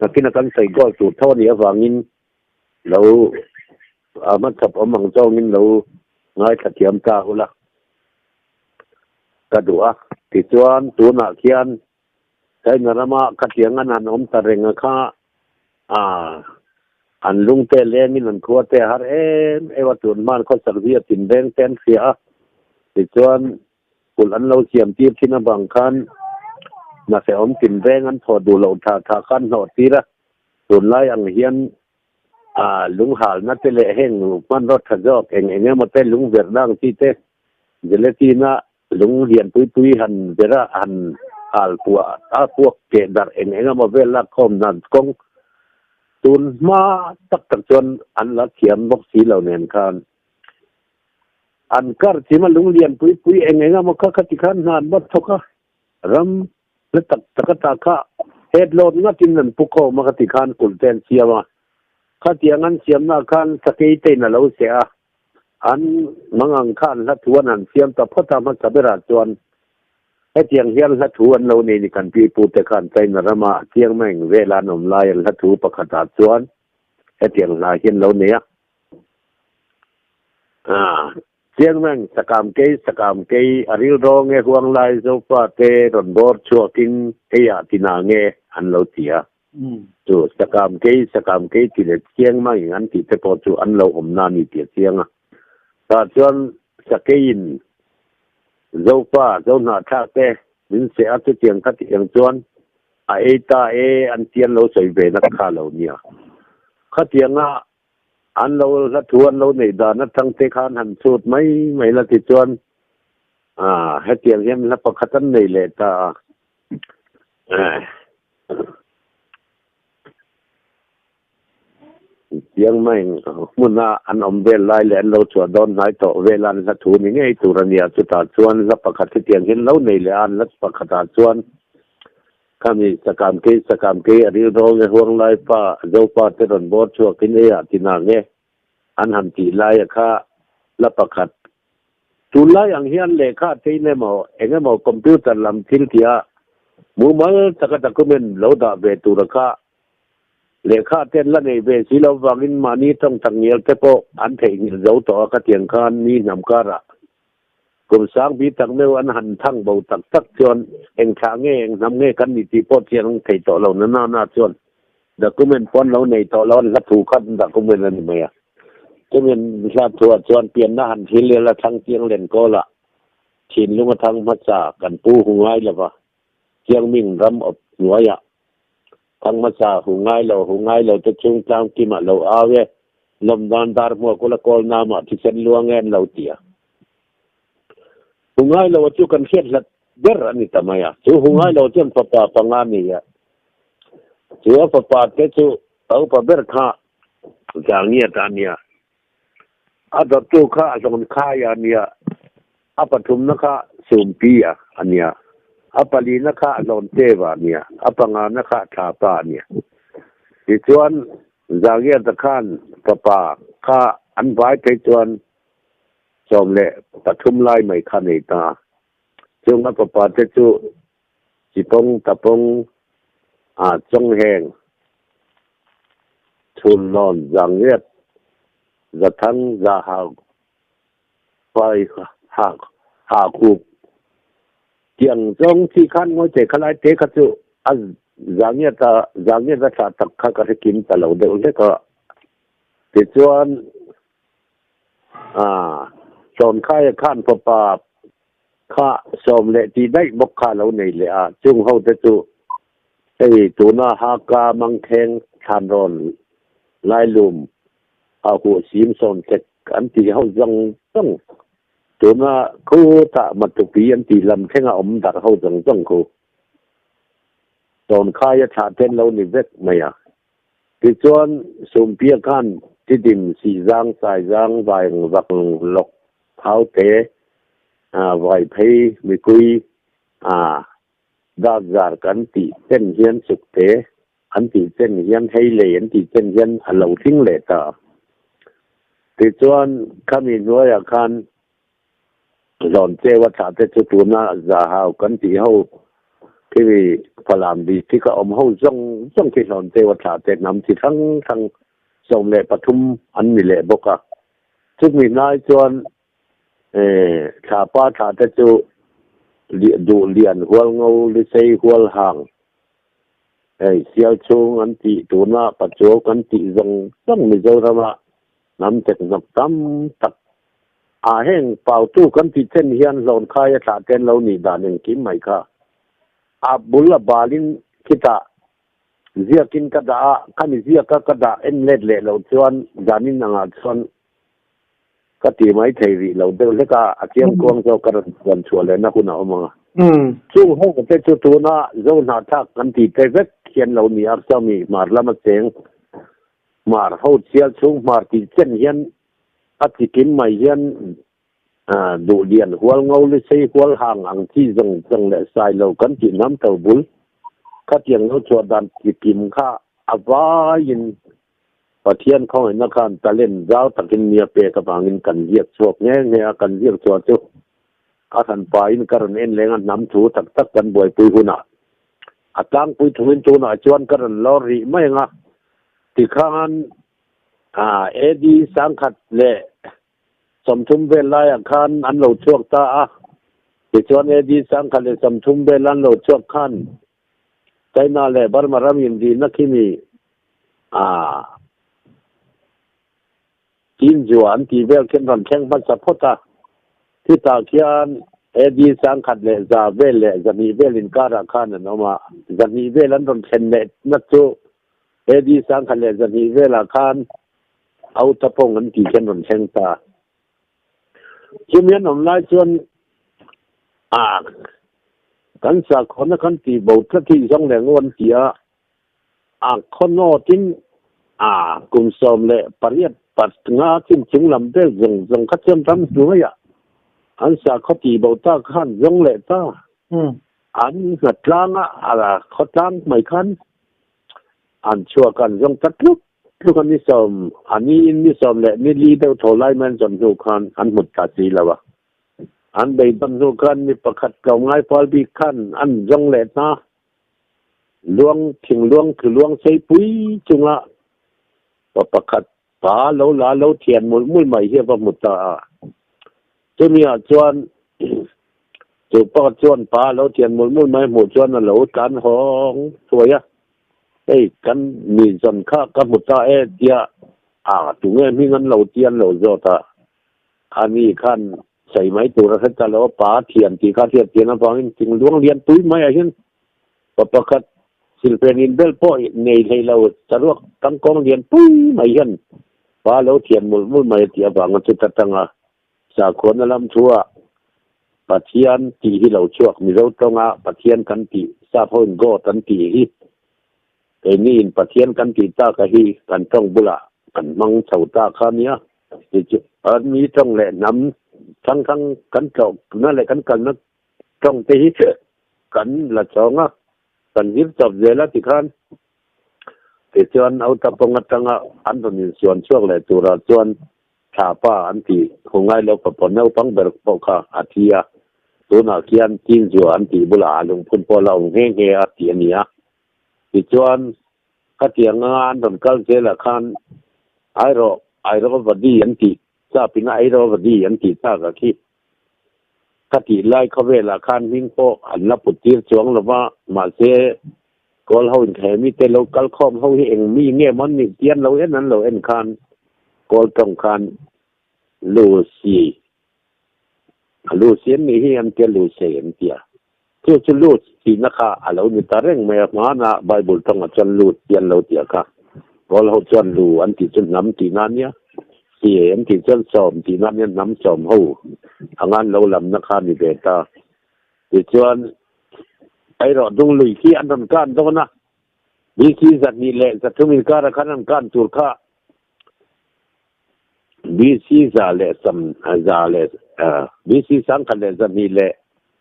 nakin a kan sawi goal tur tho a nih avangin lo a hmachhawp awm ang zawngin lo ngaithla thiam ta ula ka duh a. Tichuan tunah khian China rama khatiang an han awm ta reng a kha a an lungte lengin an khua te a har em em a tun hman khawsak zia tinreng te an hria a tichuan Kulh an lo siam tir thin avang khan hnahrehawm tinreng an thawh duh loh tha tha khan hnawh tir a, tunlai ang hian lunghalna te leh heng hmanraw tha zawk eng eng emaw te lungverhna ang chi te gelatin-a lung lian pui pui han vera han hal puah a puak keh darh eng eng emaw vel lak khawm dan kawng tun hma tak tak chuan an la thiam bawk si lo nen khan. An kar chim a lunglian pui pui eng eng emaw kha khati khan hna an va thawk a, ram hla tak tak ata kha headload ngatin an pu khawm a khati khan kulh te an siam a, khatiang an siamna khan sakei te in a lo seh a, an mangang kha an hla thu an han siam ta phawt a hmasa berah chuan hetiang hian hla thu an lo nei ni kan pi pu te khan China rama Chiang Mai vela an awm lai an hla thu pakhatah chuan hetiang hla hi an lo nei a. Chiang reng sakam kei sakam kei a ril rawng e huang lai zofa te rawn bawr chhuakin eiah tina nge an lo ti a. Chu sakam kei sakam kei ti leh chiang mai an tih te pawh chu an lo awm na a ni tih a chiang a. Tah chuan sakeiin zofa zohnahthlak te min seh a chutiang khatiang chuan a ei ta e an ti an lo sawi ve na kha lo nia. Khatianga An lo hla thu an lo neih dan atang te khan han chhut mai mai la tichuan hetiang hian hla pakhat an nei leh ta a. Chiang mai hmuna an awm vel lai leh an lo chhuah dawn hnai tawh vela an hla thu ni ngei tur a nia. Chutah chuan hla pakhat hetiang hian lo nei leh a, an hla pakhatah chuan Khami sakam kei sakam kei a ril rawng e huang lai pa Zopa te rawn bawr chhuak in ei ah ti nang e an han tih lai a kha la pakhat tunlai ang hian lehkha te in emaw eng emaw computer lam thil tih a mumal taka document lo dah ve tur a kha. Lehkha te an la nei ve si lo vangin mahni tawng tak ngial te pawh an theihnghilh zo tawh a ka tiang khan mi hnam karah kum sang bi tak meuh an han thang bo tak tak chuan eng thlah nge eng hnam nge kan ni tih pawh chiang thei tawh lo na na chuan document pawh an lo nei tawh lo an hla thu khat document a ni mai a. Chumi an hla thuah chuan pianna han thil ila thlang chiang len kawl ah thinlung a thang hmasa kan pu hu ngai lova Chiangming ram awp hnuaiah Thang hmasa hu ngai lo hu ngai lo te chung tlang kimah lo au e, lawm dan dar hmuak ula kawl namah thisen luang e an lo ti a. Hu ngai lo a chu kan hriat hlat ber a ni ta mai a. Chu hu ngai lo chuan fapa panga a ni a. Chu a fapa te chu a upa ber kha Zangiat a nia. A dawttu kha a hlawn khai a nia. A pathumna kha Sumpi a a nia. A palina kha a hlawn Teva a nia. A pangana kha Thlapa a nia. Tichuan, Zangiata khan fapa kha an vai phei chuan 13 lai mai kha nei ta a. Chung a fapa te chu Chipawng, Tapawng, ah Chawngheng, Chhunlawn, Zangiat, Zathang, Zahau, Pai ha ha khup tiang zawng chi khan ngawi thei kha lai te kha chu a zangiat a zangiat a thlah tak kha ka hre kim ta lo deuh hlek a. Tichuan ah Hlawnkhai a khan fapa kha sawm leh tih daih bawk kha a lo nei leh a, chung ho te chu hei tuna Haka Mangkheng Thlanrawn Lailum a huh sim sawn tek an tih ho zawng zawng tuna khutah matupi an tih lam thlenga awm darh ho zawng zawng khu tawnkhai a thlah then lo ni vek mai a. Tichuan Sumpia khan Tidim Sihzang Saizang Vaing Vak Lawk Thaute Vaiphei Mikui Dakzar kan tih chen hian Sukte an tih chen hian hei lei an tih chen hian a lo tling leh ta. Tichuan khami hnuaiah khan hlawn cheu a thlah te chu tuna zahau kan tih ho khimi Falam district a awm ho zawng zawng khi hlawn cheu a thlah te hnam chi hrang hrang 13 an ni leh bawk a. Chumi hnai chuan thlapa thlah te chu duh lian hual ngo lisei hual hang Hei sial chhung an tih tuna Pachuau kan tih zawng zawng Mizorama hnam tek hnawk tam tak ah heng pautu kan tih chen hian hlawn khai a thlah ten lo nih dan engkim mai kha a bul a balin khitah ziakin ka dah a, khami ziaka ka dah en let leh loh chuan zanin angah chuan Ka ti mai thei rih lo deuh hlek a, a chiang kuang zawk ka rawn chuan chhuah lehna hun a awm ang a. Chung ho te chu tuna zo hnahthlak kan tih te vek hian lo ni a, Sawmi hmar lama cheng hmar ho chial chhung hmar tih chen hian a chi kim mai hian duh lian hual ngo li sei hual hang ang chi zawng zawng leh sai lo kan tih hnam to bul khatiang lo chhuah dan chi kim kha a vaiin Pathian khawngaihna khan talent zau takin nia pek avangin kan ziak chhuak nghe nghe a, kan ziak chhuah chu a hran pahin ka rawn en leng a, hnam thu tak tak kan buaipui hunah a tlangpui thungin tunah chuan ka rawn lawr rih mai ang a, tikhan AD 1030 vel laiah khan an lo chhuak ta a, tichuan AD 1030 vel an lo chhuak khan China leh Burma ram inrihna khimi Chinzua an tih vel khian rawn thleng hmasa phawt a. Chutah khian AD 1100 vel leh 200 vel inkarah khan an awm a. 200 vel an rawn thlen lehna chu AD 1100 velah khan Autapong an tih khian rawn thleng ta. Chumi an awm lai chuan kan sakhawnna kan tih bo tlat hi zawng leh ngo an ti a, a khaw nawtin kum 18 chin chung lam vel zawng zawng kha chuan ram hnuaiah an sakhaw tih bo ta khan zawng leh ta. An hnatlang a khawtlang mai khan an chhuak an zawng ta tluk tluk a ni sawm a niin ni sawm leh ni li deuh tho lai mai an zawn hnu khan an hmut ta si lo a. An beidawn hnu khan mi pakhat tlawmngai fal bik khan an zawng leh hna. Luang thing luang thli luang sei pui chunga pa pakhat pa lo la lo thian mul mul mai hi a va hmu ta a. Chumi-ah chuan chu pakhat chuan pa lo thian mul mul mai hmuh chuan a lo tlan hawng thuai a, Hei kan mi zawn kha ka hmu ta e tia a tunge hming an lo ti an lo zawt a, ani khan sawi mai tur a hre ta lo a, pa thian tih kha hriat chian avangin thing luang lian pui maiah hian pa pakhat silfen inbel pawh nei hlei lo saruak tangkawng lian pui mai hian pa lo thian mul mul mai a tih avanga chuta tanga Sakhuana lam thu-ah Pathian tih hi lo chhuak, Mizo tawnga Pathian kan tih, Sap hoin God an tih hi keiniin Pathian kan tih taka hi kan tawng bulah kan hmang chho ta kha nia. Tichuan mi tawng leh hnam hrang hrang kan tlawhna leh kan kalna tawng te hi kan la chawng a, kan zir chawp zel a tikhan tichuan Autapawng atanga an rawn insuan chhuak leh turah chuan Thlapa an tih hu ngai lo fapa naupang ber pawh kha a thi a, tunah khian Tinzua an tih bulah a lungphun pawh la awm nghe nghe a tih a ni a. Tichuan, khatiang anga an rawn kal zelah khan Airawh, Airawvadi an tih, Chapina Airawvadi an tih takah khi khatih lai khawvelah khan hming pawh an la put tir chuang lo va, mahse Kawl ho in he mite lo kal khawm ho hi eng mi nge maw an nih tian lo en an lo en khan Kawl tawng khan Lucy a Lucy an nih hi an tia Lucy an tia chu chu Luc tihna kha a lo ni ta reng mai a hmana Bible tawngah chuan Luc ti an lo tia kha Kawl ho chuan Lu an tih chu hnam tihna a nia Si an tih chuan sawm tihna a nia hnam sawm ho anga an lo lamna kha a ni ve ta. Tichuan, erawh Dunglui khi an rawn kan dawn a, BC 203 inkara khan an kan tur kha BC za leh sam za leh BC 1102 leh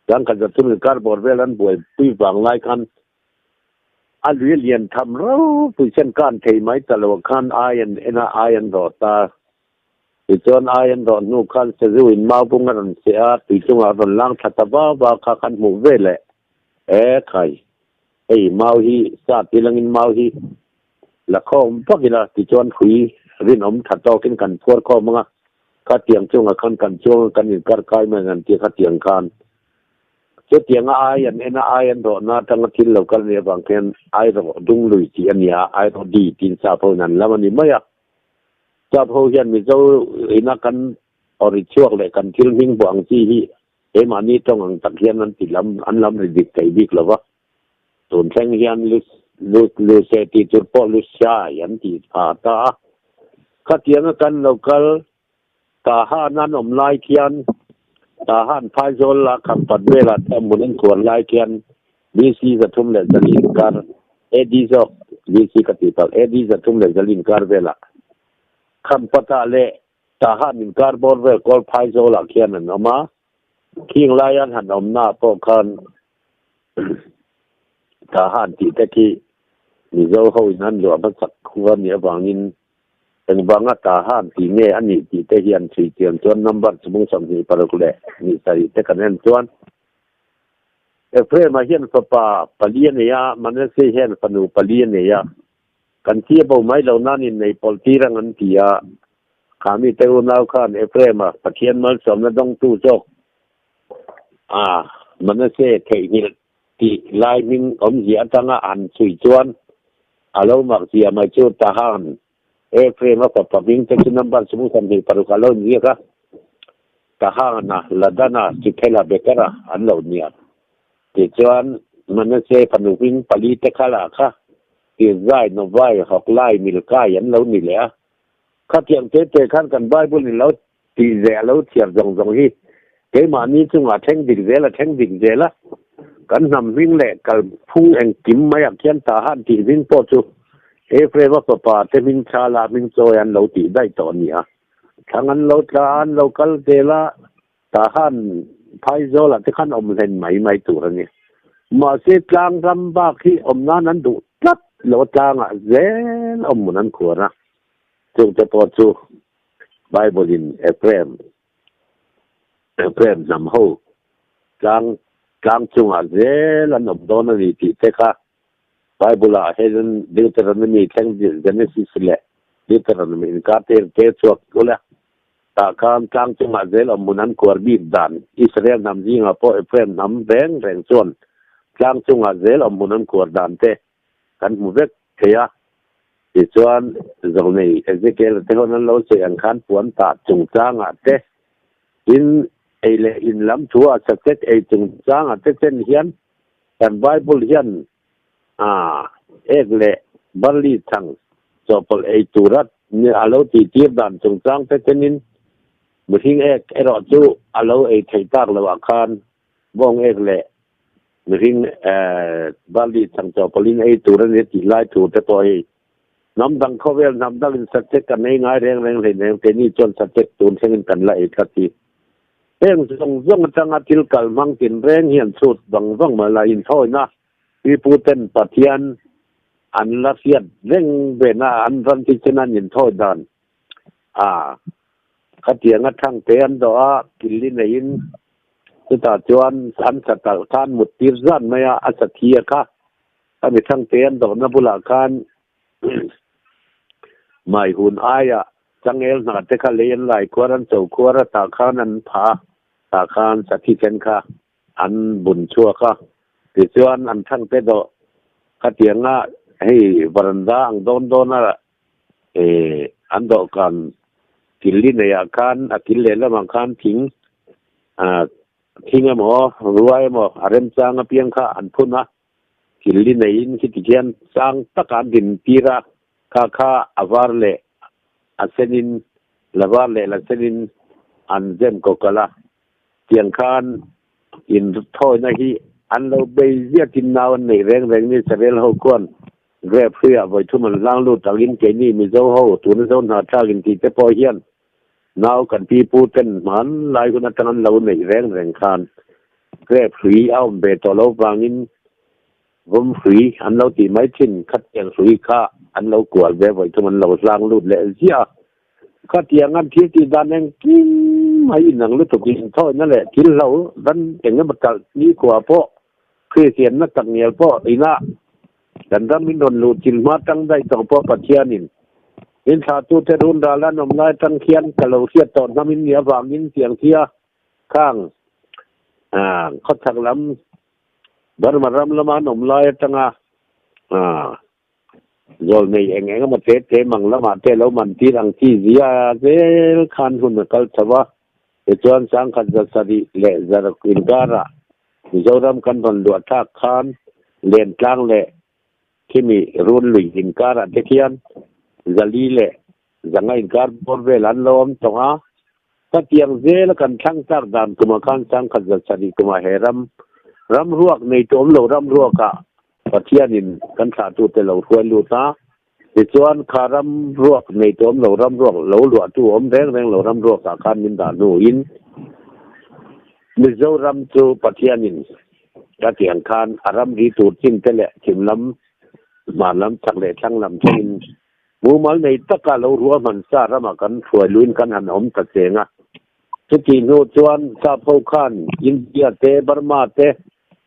1103 inkar bawr vel an buaipui vang lai khan a lui lian tham ropui sen kan thei mai ta lo khan ai an en a, ai an rawh ta. Tichuan ai an rawh hnu khan sazu in mau bung a rawn seh a, tui chungah a rawn lang thla ta va va kha kan hmuh ve leh. E khai, hei mau hi sa ti langin mau hi la khawm vak ila tichuan hrui rinawm tha tawkin kan phuar khawm ang a, khatiang chungah khan kan chuang a kan inkar kai mai ang an tia khatiang khan chutianga ai an en a ai an rawhna atanga thil lo kal nih avang khian ai rawh dung lui tih a nia, ai rawh di tiin sap ho in an lam a ni mai a. Sap ho hian Mizo ina kan awri chhuak leh kan thil hming buah ang chi hi keimahni tawng ang tak hian an ti lam an lam ri dik thei bik lo va. Tun thleng hian lu lu luse tih tur pawh Lushai an ti pha ta a. Khatianga kan lo kal Tahan an awm lai khian Tahan Phaizawl la Khampat velah te hmun an khuan lai khian BC 304 inkar AD zawk BC ka tih palh AD 304 inkar velah Khampatah leh Tahan inkar bawr vel kawl Phaizawlah khian an awm a, khing lai an han awmnaah pawh khan Tahan tih te khi Mizo ho in an luah hmasak khua nih avangin Engvanga Tahan tih nge a nih tih te hian chhui chian chuan number chhung 26 leh ni sarih te kan en chuan Ephraim-a hian fapa pali a nei a, Manasseh hian fanu pali a nei a. Kan thi a bo mai lo nan innei pawlh tir ang an ti a. Kha mite unau khan Ephraim-a Pathian malsawmna dawngtu zawk a Manasseh theihnghilh tih lai hming awmzia atanga han chhui chuan a lo mak zia mai chu Tahan Ephraim a fapa hming te chu number 26 a lo inziak a, Tahana, Ladana, Suthela, Bekara an lo nia. Tichuan Manasseh fanu hming pali te kha lah kha Tirzai, Novai, Hoklai, Milkai an lo ni leh a. Khatiang te te khan kan Bible in lo tih zeh a lo chhiar zawng zawng hi keimahni chungah thleng dik zel a thleng dik zel a, kan hnam hming leh kalphung engkim maiah khian Tahan tih hming pawh chu Ephraim-a fapa te hming Chala hming chawi an lo tih daih tawh a ni a. Thlang an lo tla a, an lo kal zel a, Tahan Phaizawlah te khan awm hlen mai mai tur a ni. Mahse tlang ram bak hi awm nan an duh tlat lo a, tlangah zel awm hmun an khuar a, chungte pawh chu Bible in Ephraim, Ephraim hnam ho tlang tlang chungah zel an awm dawn a ni tih te kha Bible ah hian Deuteronomy thleng Genesis leh Deuteronomy inkar te te chhuak ula, tah khan tlang chungah zel awmhmun an kuar bik dan Israel hnam zingah pawh Ephraim hnam reng reng chuan tlang chungah zel awmhmun an kuar dan te kan hmu vek thei a. Tichuan, Zawlnei Ezekiel te hawn an lo sawi ang khan puan tah chungchangah te, in ei leh in lam thu a sachek ei chungchangah te chen hian kan Bible hian a ek leh barley chhang chawhpawlh ei tura a lo tihtir dan chungchang te chenin mihring ek erawh chu a lo ei theih tak loh ah khan bawng ek leh mihring barley chhang chawhpawlhin ei tur a ni a tih lai thu te pawh hei hnam dang khawvel hnam dangin sachek kan ei ngai reng reng hleinem keini chuan sachek tun thlengin kan la ei tlat hi. Heng zawng zawng atanga thil kal hmang tinreng hian chhut vang vang mah la inthawina piputen Pathian an la hriat reng vena an ram hi chuan an inthawi dan a khatianga thangte an dawh a, killi neiin chutah chuan an satalh khan mut tir zan mai a, a sathi a kha khami thangte an dawhna bulah khan Mai hun aia changel hna te kha lei an lai khuar an cho khuar a tah khan an pha a, tah khan sathi then kha an bun chhuak a, tichuan an thang te dawh khatianga hei varanda ang dawn dawn a an dawhkan kil li nei ah khan a kil lehlam ah khan thing thing emaw ruai emaw a remchang apiang kha an phun a. Thil li neiin khiti khian sang taka an din tir a, kha kha a var leh a senin, la var leh la senin an zem kawkalh a. Tiang khan in thawina hi an lo bei ziakin nau an neih reng reng ni Israel ho khuan grape hruiah vawi thum an hlang lut angin keini Mizo ho tuna zo hna thlakin tih te pawh hian Nau kan pi pu ten hmanlai hun atang an lo neih reng reng khan grape hrui a awm ve tawh lo vangin vawm hrui an lo tih mai thin, khatiang hrui kha an lo kual ve vawi thum an lo hlang lut leh ziah a. Khatiang an thil tih dan engkim mai inang lutuk inthawina leh thil hlo dan eng emaw talh nikhua pawh Kristianna tak ngial pawh ina kan ram in rawn luh chil hma tang daih tawh pawh Pathianin in thlahtute run ral an awm lai tang khian ka lo hriat tawh hnam in nih avangin tiang thia khang khawchhak lam Burma ram lama an awm lai atanga zawl nei eng eng emaw te te mang lamah te lo man tir ang chi zia zel khan hun a kal chho a, tichuan sangkhat za sarih leh zaruk inkarah Mizoram kan rawn luah thlak khan Lentlang leh khimi run lui inkarah te khian zali leh zanga inkar bawr vel an lo awm tawng a, khatiang zela kan thlang tlak dan kumah khan sangkhat za sarih kumah he ram ram ruak nei tawm lo ram ruakah Pathianin kan thlahtute lo hruai lut a, tichuan kha ram ruak nei tawm lo ram ruak lo luahtu awm reng reng lo ram ruakah khan min dah hnuin Mizoram chu Pathianin khatiang khan a ramri tur chin te leh chhim lam, hmar lam, chhak leh thlang lam thlengin mumal nei taka lo ruahman sa ramah kan hruai luin kan han awm ta cheng a. Chutih hnu chuan sap ho khan India te, Burma te,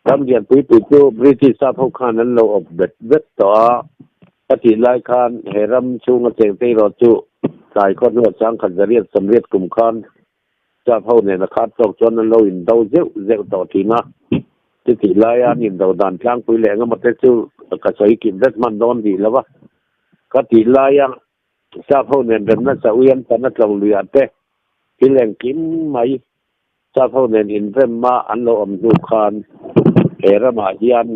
Ram lianpui pui chu British sap ho khan an lo awp vet vet tawh a, ka tih lai khan he ram chhunga chengte erawh chu tlai khaw hnuah changkhat zariat sawmriat kum khan sap ho nena khat tawk chuan an lo indo zeuh zeuh tawh thin a. Chutih laia an indo dan tlangpui leh engemaw te chu ka sawi kim vek hman dawn rih lo va, ka tih laia sap ho nen remna sa ui an tan a tlawng luiah te thil engkim mai Sap ho nen inremma an lo awm hnu khan he ramah hian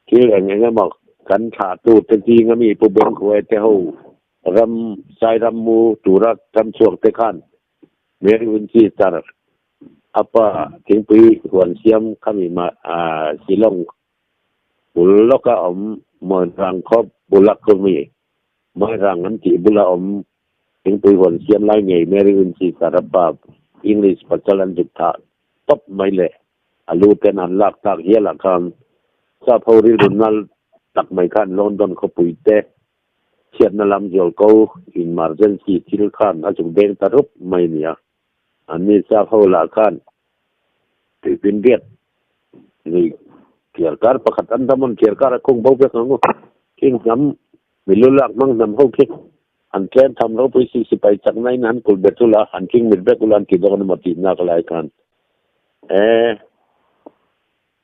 thil eng eng emaw kan thlahtu te zinga mi Pu Bengkhuai te ho ram Sairam mu tura ram chhuak te khan Mary Winchester a pa thingpui huan siam khami Shillong bul lawka awm Moirang khaw bula khumi Moirang an tih bula awm Thingpui huan siam lai ngei Mary Wincy Sarapa English pasal an zuk thah tawp mai leh a lu ten an lak tak hial ah khan sap ho rilru nal tak mai khan London khawpui te chhiatna lam zual ko emergency thil khan a zuk deng ta rup mai nia. Anni sap ho lah khan tuipin riat lui. Thliarkar pakhat Andaman thliarkar a khung bo vek ang u. Khing hnam milu lak hmang hnam ho khi an tlem tham ropui si sipai chakna in han kulh bet ula, han king mit vek ula an ti dawn emaw tih nak lai khan e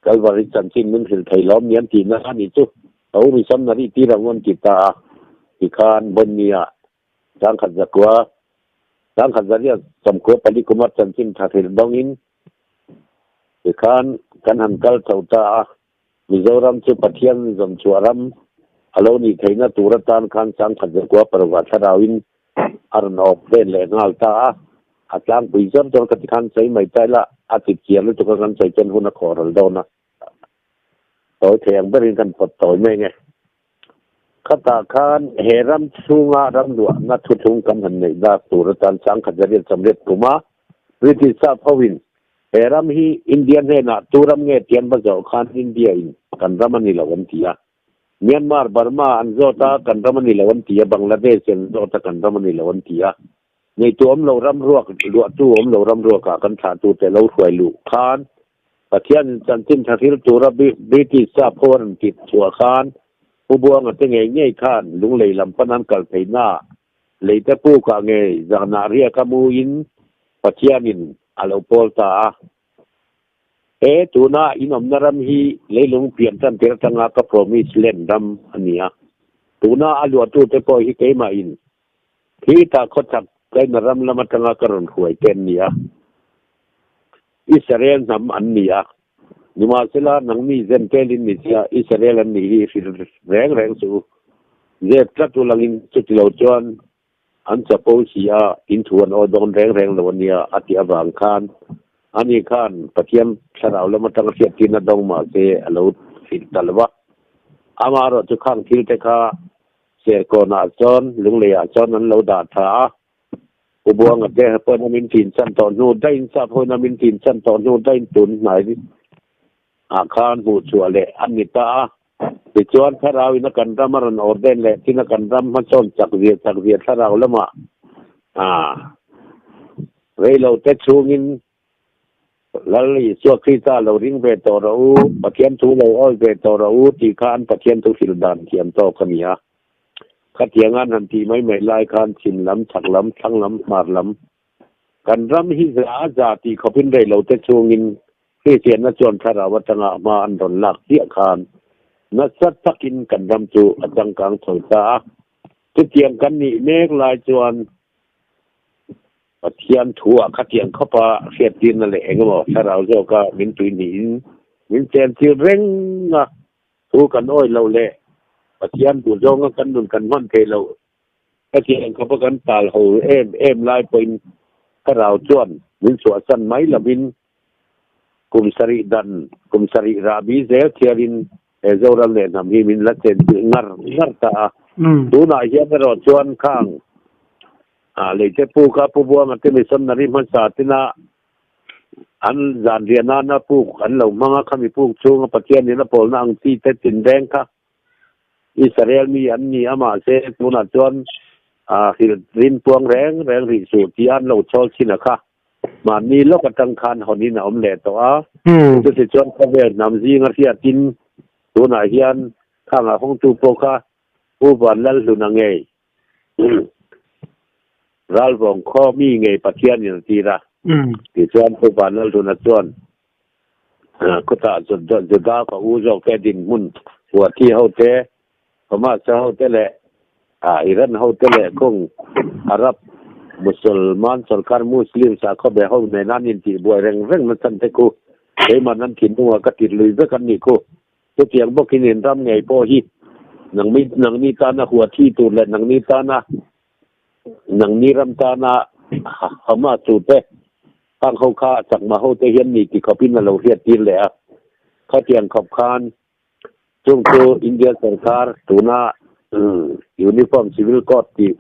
Kalvari chanchin min hrilh thei lawm ni an tihna a nih chu. Ho missionary tir ang u an ti ta a, tikhan Bonny-ah Sangkhat zakua, sangkhat zariat sawmkua pali kuma chanchin tha hrilh dawngin tikhan kan han kal chho ta a. Mizoram chu Pathian zawmchhuah ram a lo nih theihna tur atan khan sangkhat zakua parukah thlarauin a rawn awp vel leh nghal ta a. A tlangpui zawr zawr ka tikhan sawi mai ta ila a chip chiah lutuk a kan sawi chuan hun a khawh ral dawn a. Tawi thei ang berin kan pawt tawi mai nge. Khatah khan he ram chhunga ram luahna thuthlung kan han neih dak tur atan sangkhat zariat sawmriat kuma British sap hoin he ram hi India hnenah tu ram nge tih an va zawh khan India in kan ram a ni lo an ti a. Myanmar, Burma an zawt a kan ram a ni lo an ti a, Bangladesh an zawt a kan ram a ni lo an ti a. Neitu awm lo ram ruak luahtu awm lo ram ruakah kan thlahtute lo hruai luh khan Pathianin chanchin tha hril tura British sap ho a rawn tih chhuah khan Pu Buanga te ngei ngei khan Lunglei lam pan an kal theihna leite pukah ngei zanah riak a muin Pathianin a lo pawl ta a. He tuna inawmna ram hi leilung pian tan tir atanga ka promise land ram a ni a. Tuna a luahtute pawh hi keimahin khi ta khawchhak China ram lam atanga ka rawn hruai te an ni a. Israel hnam an ni a, nimahsela nangni Zentel in ni sia Israel an nih hi hrilh reng reng suh u. Zep tlat u langin chuti lo chuan an chapo si a, in thu an awi dawn reng reng lo a nia a tih avang khan ani khan Pathian thlarau lam atanga hriattirna dawng mah se a lo hrilh ta lo va. Amaherawhchu khang thil te kha Serkawnah chuan Lungleiah chuan an lo dah tha a. Pu Buanga te pawhin a min tin chan tawh hnu daih sap hoin a min tin chan tawh hnu daih tun hnai ah khan hmuh chhuah leh a ni ta a. Tichuan thlarau in a kan ram a rawn ordain leh thin a kan ram hmasawn chak zia chak zia thlarau lamah ah reilo te chhungin Lal Isua Krista lo ring ve tawh rawh u, Pathian thu lo awi ve tawh rawh u tih kha an Pathian thu hrilh dan thiam tawk a ni a. Khatiang an han tih mai mai lai khan chhim lam, chhak lam, thlang lam, hmar lam kan ram hi za a za tih khawpin rei lo te chungin Kristianna chuan thlarau atanga hma an rawn lak chiah khan nasa takin kan ram chu a changkang chho ta a. Chutiang kan nih mek lai chuan Pathian thu-ah khatiang khawpa hriattirna leh engemaw thlarau zawka min tui hnihin min chenchil reng a, thu kan awi loh leh Pathian duh zawnga kan nun kan hman theih loh khatiang khawpa kan tal ho em em lai pawhin thlarau chuan min chhuahsan mai lovin kum sarih dan kum sarih rahbi zel thiarin he Zoram leh hnam hi min la chenchilh ngar ngar ta a. Tunah hian erawh chuan khang A leite puk a Pu Buanga te missionary hmasa tina an zan riah nana puk an lo hmang a, khami puk chhunga Pathianin a pawlna ang chi te tinreng kha Israel mi an ni a, mahse tunah chuan a hrilh rin puang reng reng rih suh tih an lo chhawl thin a kha mahni lawk atang khan hawnin a awm leh tawh a. Chutichuan khawvel hnam zinga hriatin tunah hian khangah hawngtu pawh kha Pu Vanlalhluna ngei Ralvawng khaw mi ngei Pathian in a tir a. Tichuan Pu Vanlalhluna chuan khawtah Juda ka u zawk te dinhmun Huathi ho te, Hamas ho te leh Iran ho te leh khung Arab Musalman sorkar Muslim sakhaw be ho nen an intihbuai reng reng na chan te khu keiman an thinlungah ka tirh lui vek an nih khu. Chutiang bawkin in ram ngei pawh hi nangmi nangni tana hua thi tur leh nangni tana nangni ram tana Hamas tute hang ho kha chakma ho te hian ni ti khawpin a lo hriat tir leh a. Khatiang khawp khan chung chu India sarkar tuna Uniform Civil Code tih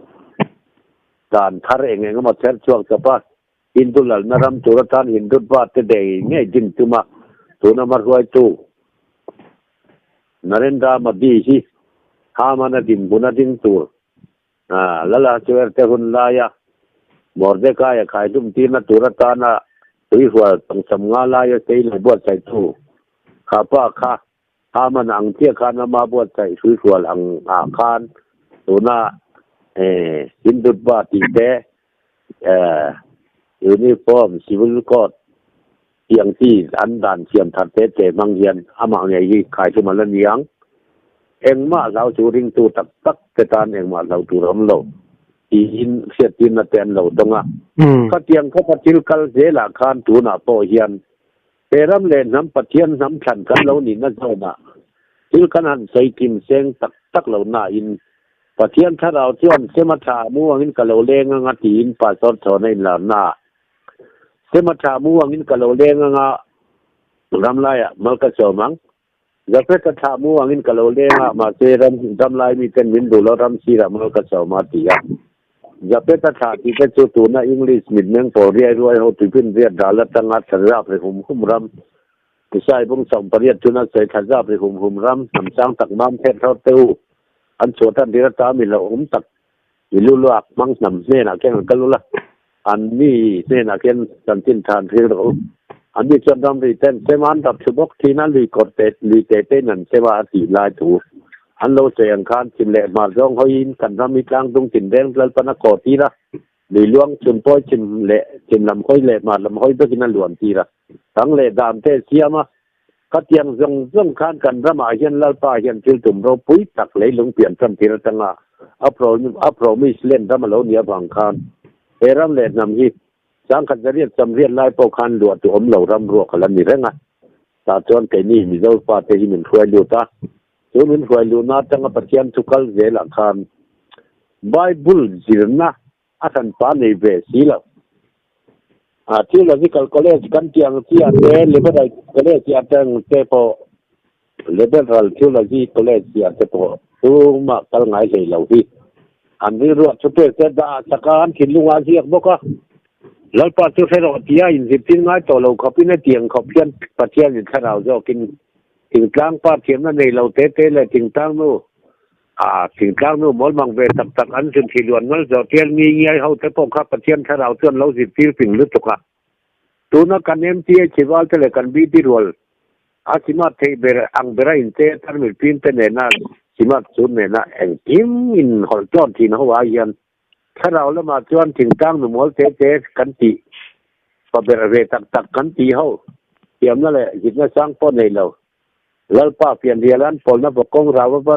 dan thar eng eng emaw chher chhuak chawp a. Hindu lalna ram tur atan Hindutva te dei ngei din tum a, tuna hmahruaitu Narendra Modi hi Haman-a dinhmun a ding tur Lala Chuer te hun laia Mordecai-a khaihlum tirna tur atana tuihrual tawngcham nga laia sei lo buatsaihtu kha pa kha. Haman ang chiah khan ama buatsaih hruihrual ang ah khan tuna Hindutva tih te Uniform Civil Code tih ang chi an dan siam thar te te hmang hian amah ngei hi khaihlum a la ni ang. Engmah hlau chu ringtu tak tak te tan engmah hlau tur a awm lo tiin hriattirna te an lo dawng a. Khatiang khawpa thil kal zelah khan tunah pawh hian He ram leh hnam Pathian hnam thlan kan lo nihna zawnah thil kan han sawi kim seng tak tak lo nain Pathian thlarau chuan Sema tha mu angin ka lo leng anga tiin Pastor Chhawna inlarna ah Sema tha mu angin ka lo leng anga ram laiah mal ka sawm ang. Jafet-a thlah mu angin ka lo leng a, mahse ram ram lai miten min duh lo ram sirah mal ka sawm a ti a. Jafet-a thlah tih te chu tuna English mitmeng pawl riai ruai ho tuipin riat ral atanga thlazap ri hum hum ram, Isai bung 18 chuna sawi thlazap ri hum hum ram, hnam sang tak mam phet hlawt te u, an chhuah tan tir ata mi hlauhawm tak i lu luak hmang hnam hnenah khian an kal ul a, an mi hnenah khian chanchin than thil rawh u. An ni chuan ramri ten sem a, an rap thlu bawk thin a, lui kawr te lui te tein an sem a, a tih lai thu an lo sawi ang khan chim leh hmar zawng hawiin kan ram hi tlang dung tinreng Lalpan a kaw tir a, lui luang chhun pawi chim leh chim lam hawi leh hmar lam hawi vekin a luan tir a, tang leh dan te siam a. Khatiang zawng zawng khan kan ramah hian Lalpa hian thil tum ropui tak leilung pian tan tir atanga a a promise len ram a lo nih avang khan he ram leh hnam hi sangkhat zariat samriat lai pawh khan luah tu awm lo ram ruak a la ni reng a. Tah chuan keini Mizo fate hi min hruai lut a, chu min hruai luhna atanga Pathian thu kal zelah khan Bible zirna A hranpa nei ve si lo. A Theological College kan tih ang chi ah te, Liberal College ah te ang te pawh, Liberal Theology College ah te pawh tumah kal ngai hlei lo hi. An rilruah thu pek te dah chak a, an thinlungah a ziak bawk a. Lalpa chu hre rawh tia inzirtir ngai tawh lo khawpin hetiang khawp hian Pathianin thlarau zawkin thingtlang pa thiamna nei lo te te leh thingtlang nu A thingtlang nu mawlmang ve tak tak an zun thih luan ngal zawh tial ngi ngiai ho te pawh kha Pathian thlarau chuan lo zirtir ping lutuk a. Tuna kan MTA chival te leh kan BD rual a simat theih ber ang bera in che tarmit pin te nena simat chun nena engkim in hawlh tlawn thin ho ai hian thlarau lamah chuan thingtlang nu mawl te te kan tih pa ber ve tak tak kan tih ho thiamna leh zirna sang pawh nei lo Lalpa pianrial an pawlna va kawng rau a va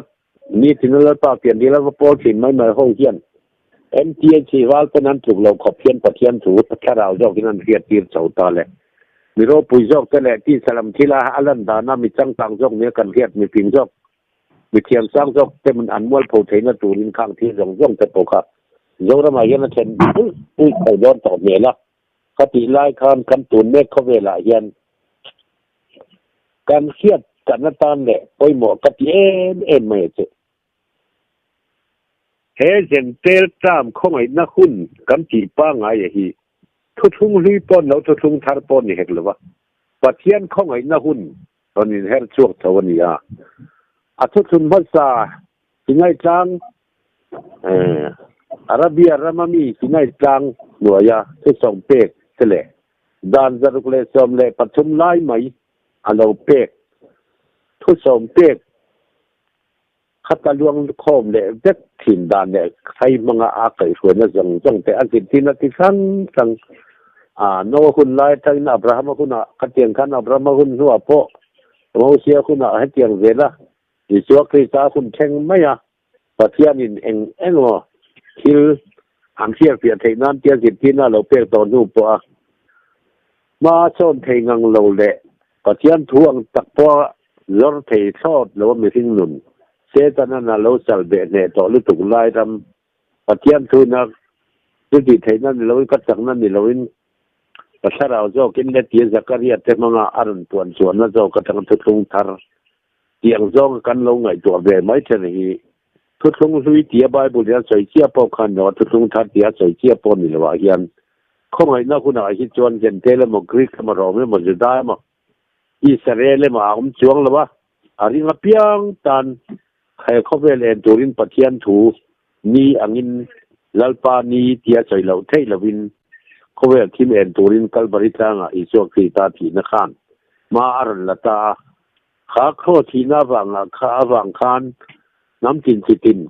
nitin a Lalpa pianrial a va pawl thin mai mai ho hian MTH val ten an tluk lo khawp hian Pathian thu thlarau zawkin an hriat tir chho ta le. Mi ropui zawk te leh tisa lam thila a lan dana mi changkang zawk nia kan hriat mi fing zawk mi thiam sang zawk te an mualpho theihna turin khang thil zawng zawng te pawh kha Zoramah hian a thlen pulh pulh chho dawn tawh hmel a. Ka tih lai khan kan tun mek khawvelah hian Kan hriat kan atan leh pawimawh ka ti em em mai a che. He Zentel term khawngaihna hun kan tih pangngai a hi thuthlung hlui pawn lo thuthlung thar pawh ni hek lova Pathian khawngaihna hun rawn inher chhuak tho a ni a. A thuthlun hmasa Sinai tlang Arabia rama mi Sinai tlang hnuaia thusawm pek te leh Dan 113 lai mai a lo pek. Thusawm pek khata luang khawm leh vek thin dan leh thai hmanga a kaihhruaina zawng zawng te a zirtirna ti hrang hrang a Noa hun lai atangin Abrahama hunah khatiang khan Abrahama hun hnuah pawh Mosia hunah hetiang zela Isua Krista hun thleng mai a Pathianin eng eng emaw thil an hriatfiah theih nan tia zirtirna a lo pek tawh hnu pawha hma sawn thei ngang lo leh Pathian thu ang tak pawha zawr thei thlawt lo a mihring nun Setanan a lo sal beh hneh tawh lutuk lai ram Pathian thuina chu tih theihna ni loin ka chakna ni loin ka thlarau zawkin le tia Zakaria te hmanga a rawn puan chhuahna zawk atanga thuthlung thar Tiang zawnga kan lo ngaihtuah ve mai then hi Thuthlung hlui tia Bible hian sawi chiah pawh khan lo a, Thuthlung thar tia sawi chiah pawh ni loah hian khawngaihna hunah hi chuan Gentile emaw Greek emaw Rome emaw Juda emaw Israel emaw a awm chuang lo a, a ring apiang tan he khawvel en turin Pathian thu ni angin Lalpa ni tia sawi loh theih lovin khawvel thim en turin Kalvari tlangah Isua Krista thihna khan hma a rawn la ta a. Kha khaw thihna avanga kha avang khan hnam tin chi tin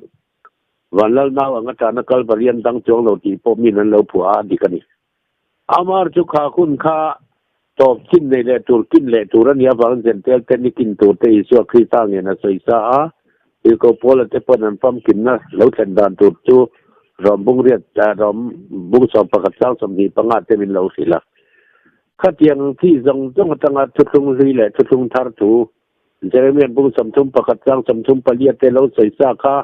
Vanlal nau anga tana Kalvari an dang chuang lo tih pawh min an lo phuah a, a dik a ni. Amar chu kha hun kha tawp chin nei leh tur kin leh tur a nih avangin Jentail te ni kin tur te Isua Krista ngen a sawi sa a, Tirhkoh Paula te pawn an famkimna lo thlen dan tur chu Rom bungriat Rom bung 11 chang 25 te min lo hrilh a. Khatiang thih zawng zawng atanga thuthlung hlui leh thuthlung thar thu Jeremiah bung 31 chang 34 te lo sawi sa kha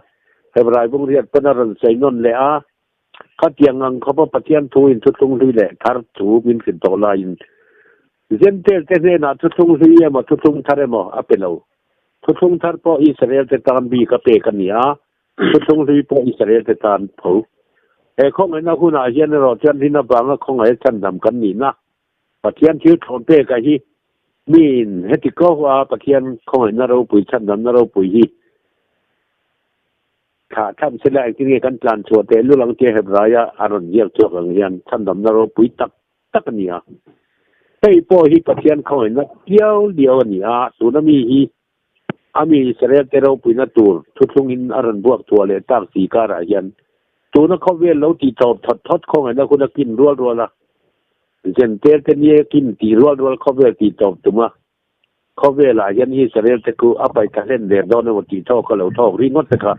Hebrai bung riat pawn a rawn sawi nawn leh a. Khatiang ang khawpa Pathian thu in thuthlung hlui leh thar thu min hrilh tawh laiin Jentail te hnenah thuthlung hlui emaw thuthlung thar emaw a pe lo. Thuthlung thar pawh Israel te tan bik a pek a ni a, Thuthlung hlui pawh Israel te tan tho. He khawngaihna hunah hian erawh chuan rin avanga khawngaih chhandam kan nihna Pathian thil thlawn peka hi miin heti ko a Pathian khawngaihna ropui chhandamna ropui hi thlah tham sela engtin nge kan tlan chhuah teh lul ang tia Hebraia a rawn ziak chhuak ang hian chhandamna ropui tak tak a ni a. Hei pawh hi Pathian khawngaihna piau liau a ni a, tuna mi hi A mi Israel te ropuina tur thuthlungin a rawn buak thuah leh tak si karah hian tuna khawvel lo tih tawp thawt thawt khawngaihna hun a kin rual rual a, Jentail te nia kin tih rual rual khawvel tih tawp tum a, khawvelah hian Israel te khu a paih tha hlen der dawn emaw tih thawk a lo thawk ri ngawt te kha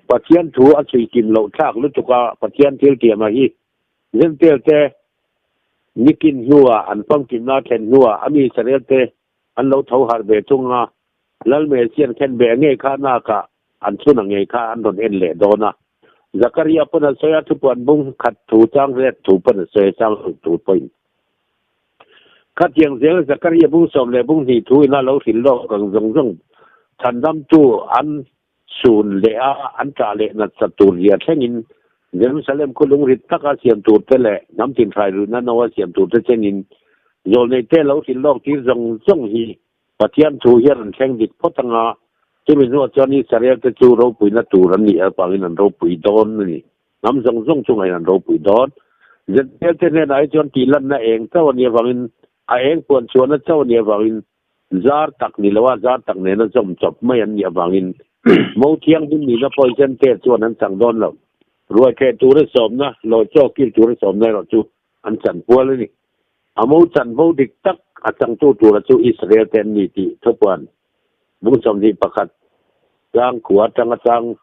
Pathian thu a chhui kim loh thlak lutuk a, Pathian thil tiama hi Jentail te nikin hnuah an famkimna thlen hnuah a mi Israel te An lo tho harh ve thung a, Lal Mesian khen ve ngei kha nakah an chhun ang ngei kha an rawn en leh dawn a. Zakaria pawn a sawi a, thupuan bung khat thu chang riat thu pawn a sawi a, chang ruk thu pawhin. Khatiang zel Zakaria bung sawm leh bung hnih thu ina lo hrilh lawk ang zawng zawng chhandamtu an sun leh a, an ṭah leh nat sat tur zia thlengin Jerusalem khu lungrit taka siam tur te leh hnam tinhrai ruihna no a siam tur te chenin zawlnei te lo hrilh lawk tir zawng zawng hi Pathian thu hian an thleng dik phawt anga chumi hnuah chuan Israel te chu ropuina tur an nih avangin an ropui dawn a ni. Hnam zawng zawng chungah hian an ropui dawn. Jentail te hnenah hi chuan tihlanna eng chauh a nih avangin a eng puan chhuahna chauh a nih avangin Zar tak ni lo a, zar tak nena zawm chawp mai an nih avangin Mo thianghlim nihna poison te chuan an chang dawn lo. Ruai theh tura sawmna, lawi chaw kil tura sawmna erawh chu an chan pual a ni. A mo chanvo dik tak a changtu tura chu Israel te an ni tih thupuan bung 21 chang khua atanga chang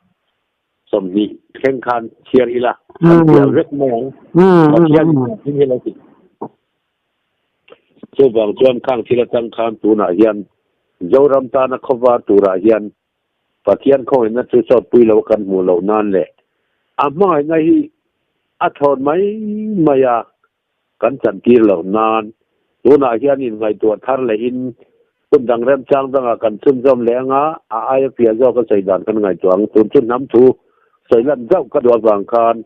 20 thleng khan chhiar ila kan piah vek mai ang. Pathian in hi lo ti. Chuvang chuan khang thil atang khan tunah hian Zoram tana khawvar turah hian Pathian khawngaihna chu sawtpui lo kan hmuh loh nan leh a hmangaihna hi a thawn mai mai a kan chantir loh nan tunah hian inngaihtuah thar lehin hun dang remchang dangah kan chhunzawm leh anga a aia fiah zawk a sawi dan kan ngaihtuah ang. Tun chu hnam thu sawi lan zauh ka duh avang khan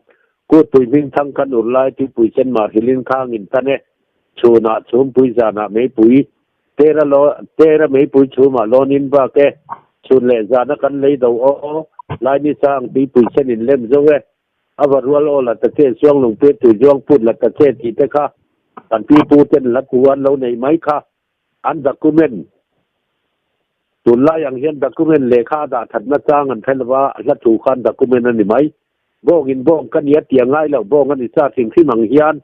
Kutpui hming thang kan ur lai tuipui sen mah hrilhin khang in tan e. Chhunah chhumpui zanah meipui tera lo tera meipui chhumah lawnin bak e. Chhun leh zana kan lei do aw lai ni sang tuipui sen in lem zo e. A va rual aw la ta che suang lung pir tui zuang put la ta che tih te kha kan pi pu ten hla thu an lo nei mai kha an document Tunlai ang hian document lehkha a dah thatna chang an hre lova, hla thu khan document a ni mai. Bawngin bawng ka nia tih a ngai loh, bawng a ni sa hrim hrim ang hian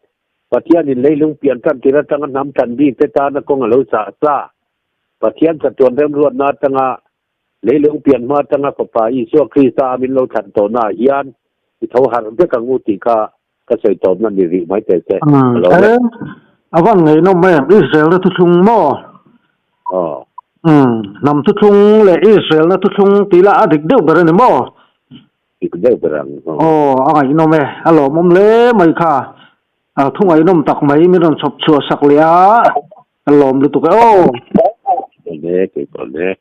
Pathianin leilung pian tan tir atanga hnam tan bik te tana kawng a lo sah sa. Pathian chatuan remruatna atanga leilung pian hma atanga Fapa Isua Krista a min lo thlan tawhna ah hian i tho harh vek ang u tih kha ka sawi tawpna ni rih mai teh se. Ka lo vek. A van ngeihnawm em, Israel na thuthlung maw? Aw. Hnam thuthlung leh Israel na thuthlung tih lah a dik deuh ber a ni maw? Dik deuh ber ang. Aw, a ngaihnawm e, a lawmawm hle mai kha. Thu ngaihnawm tak mai min rawn chhawp chhuah sak leh a, a lawm lutuk e aw. Awle, keipawh le.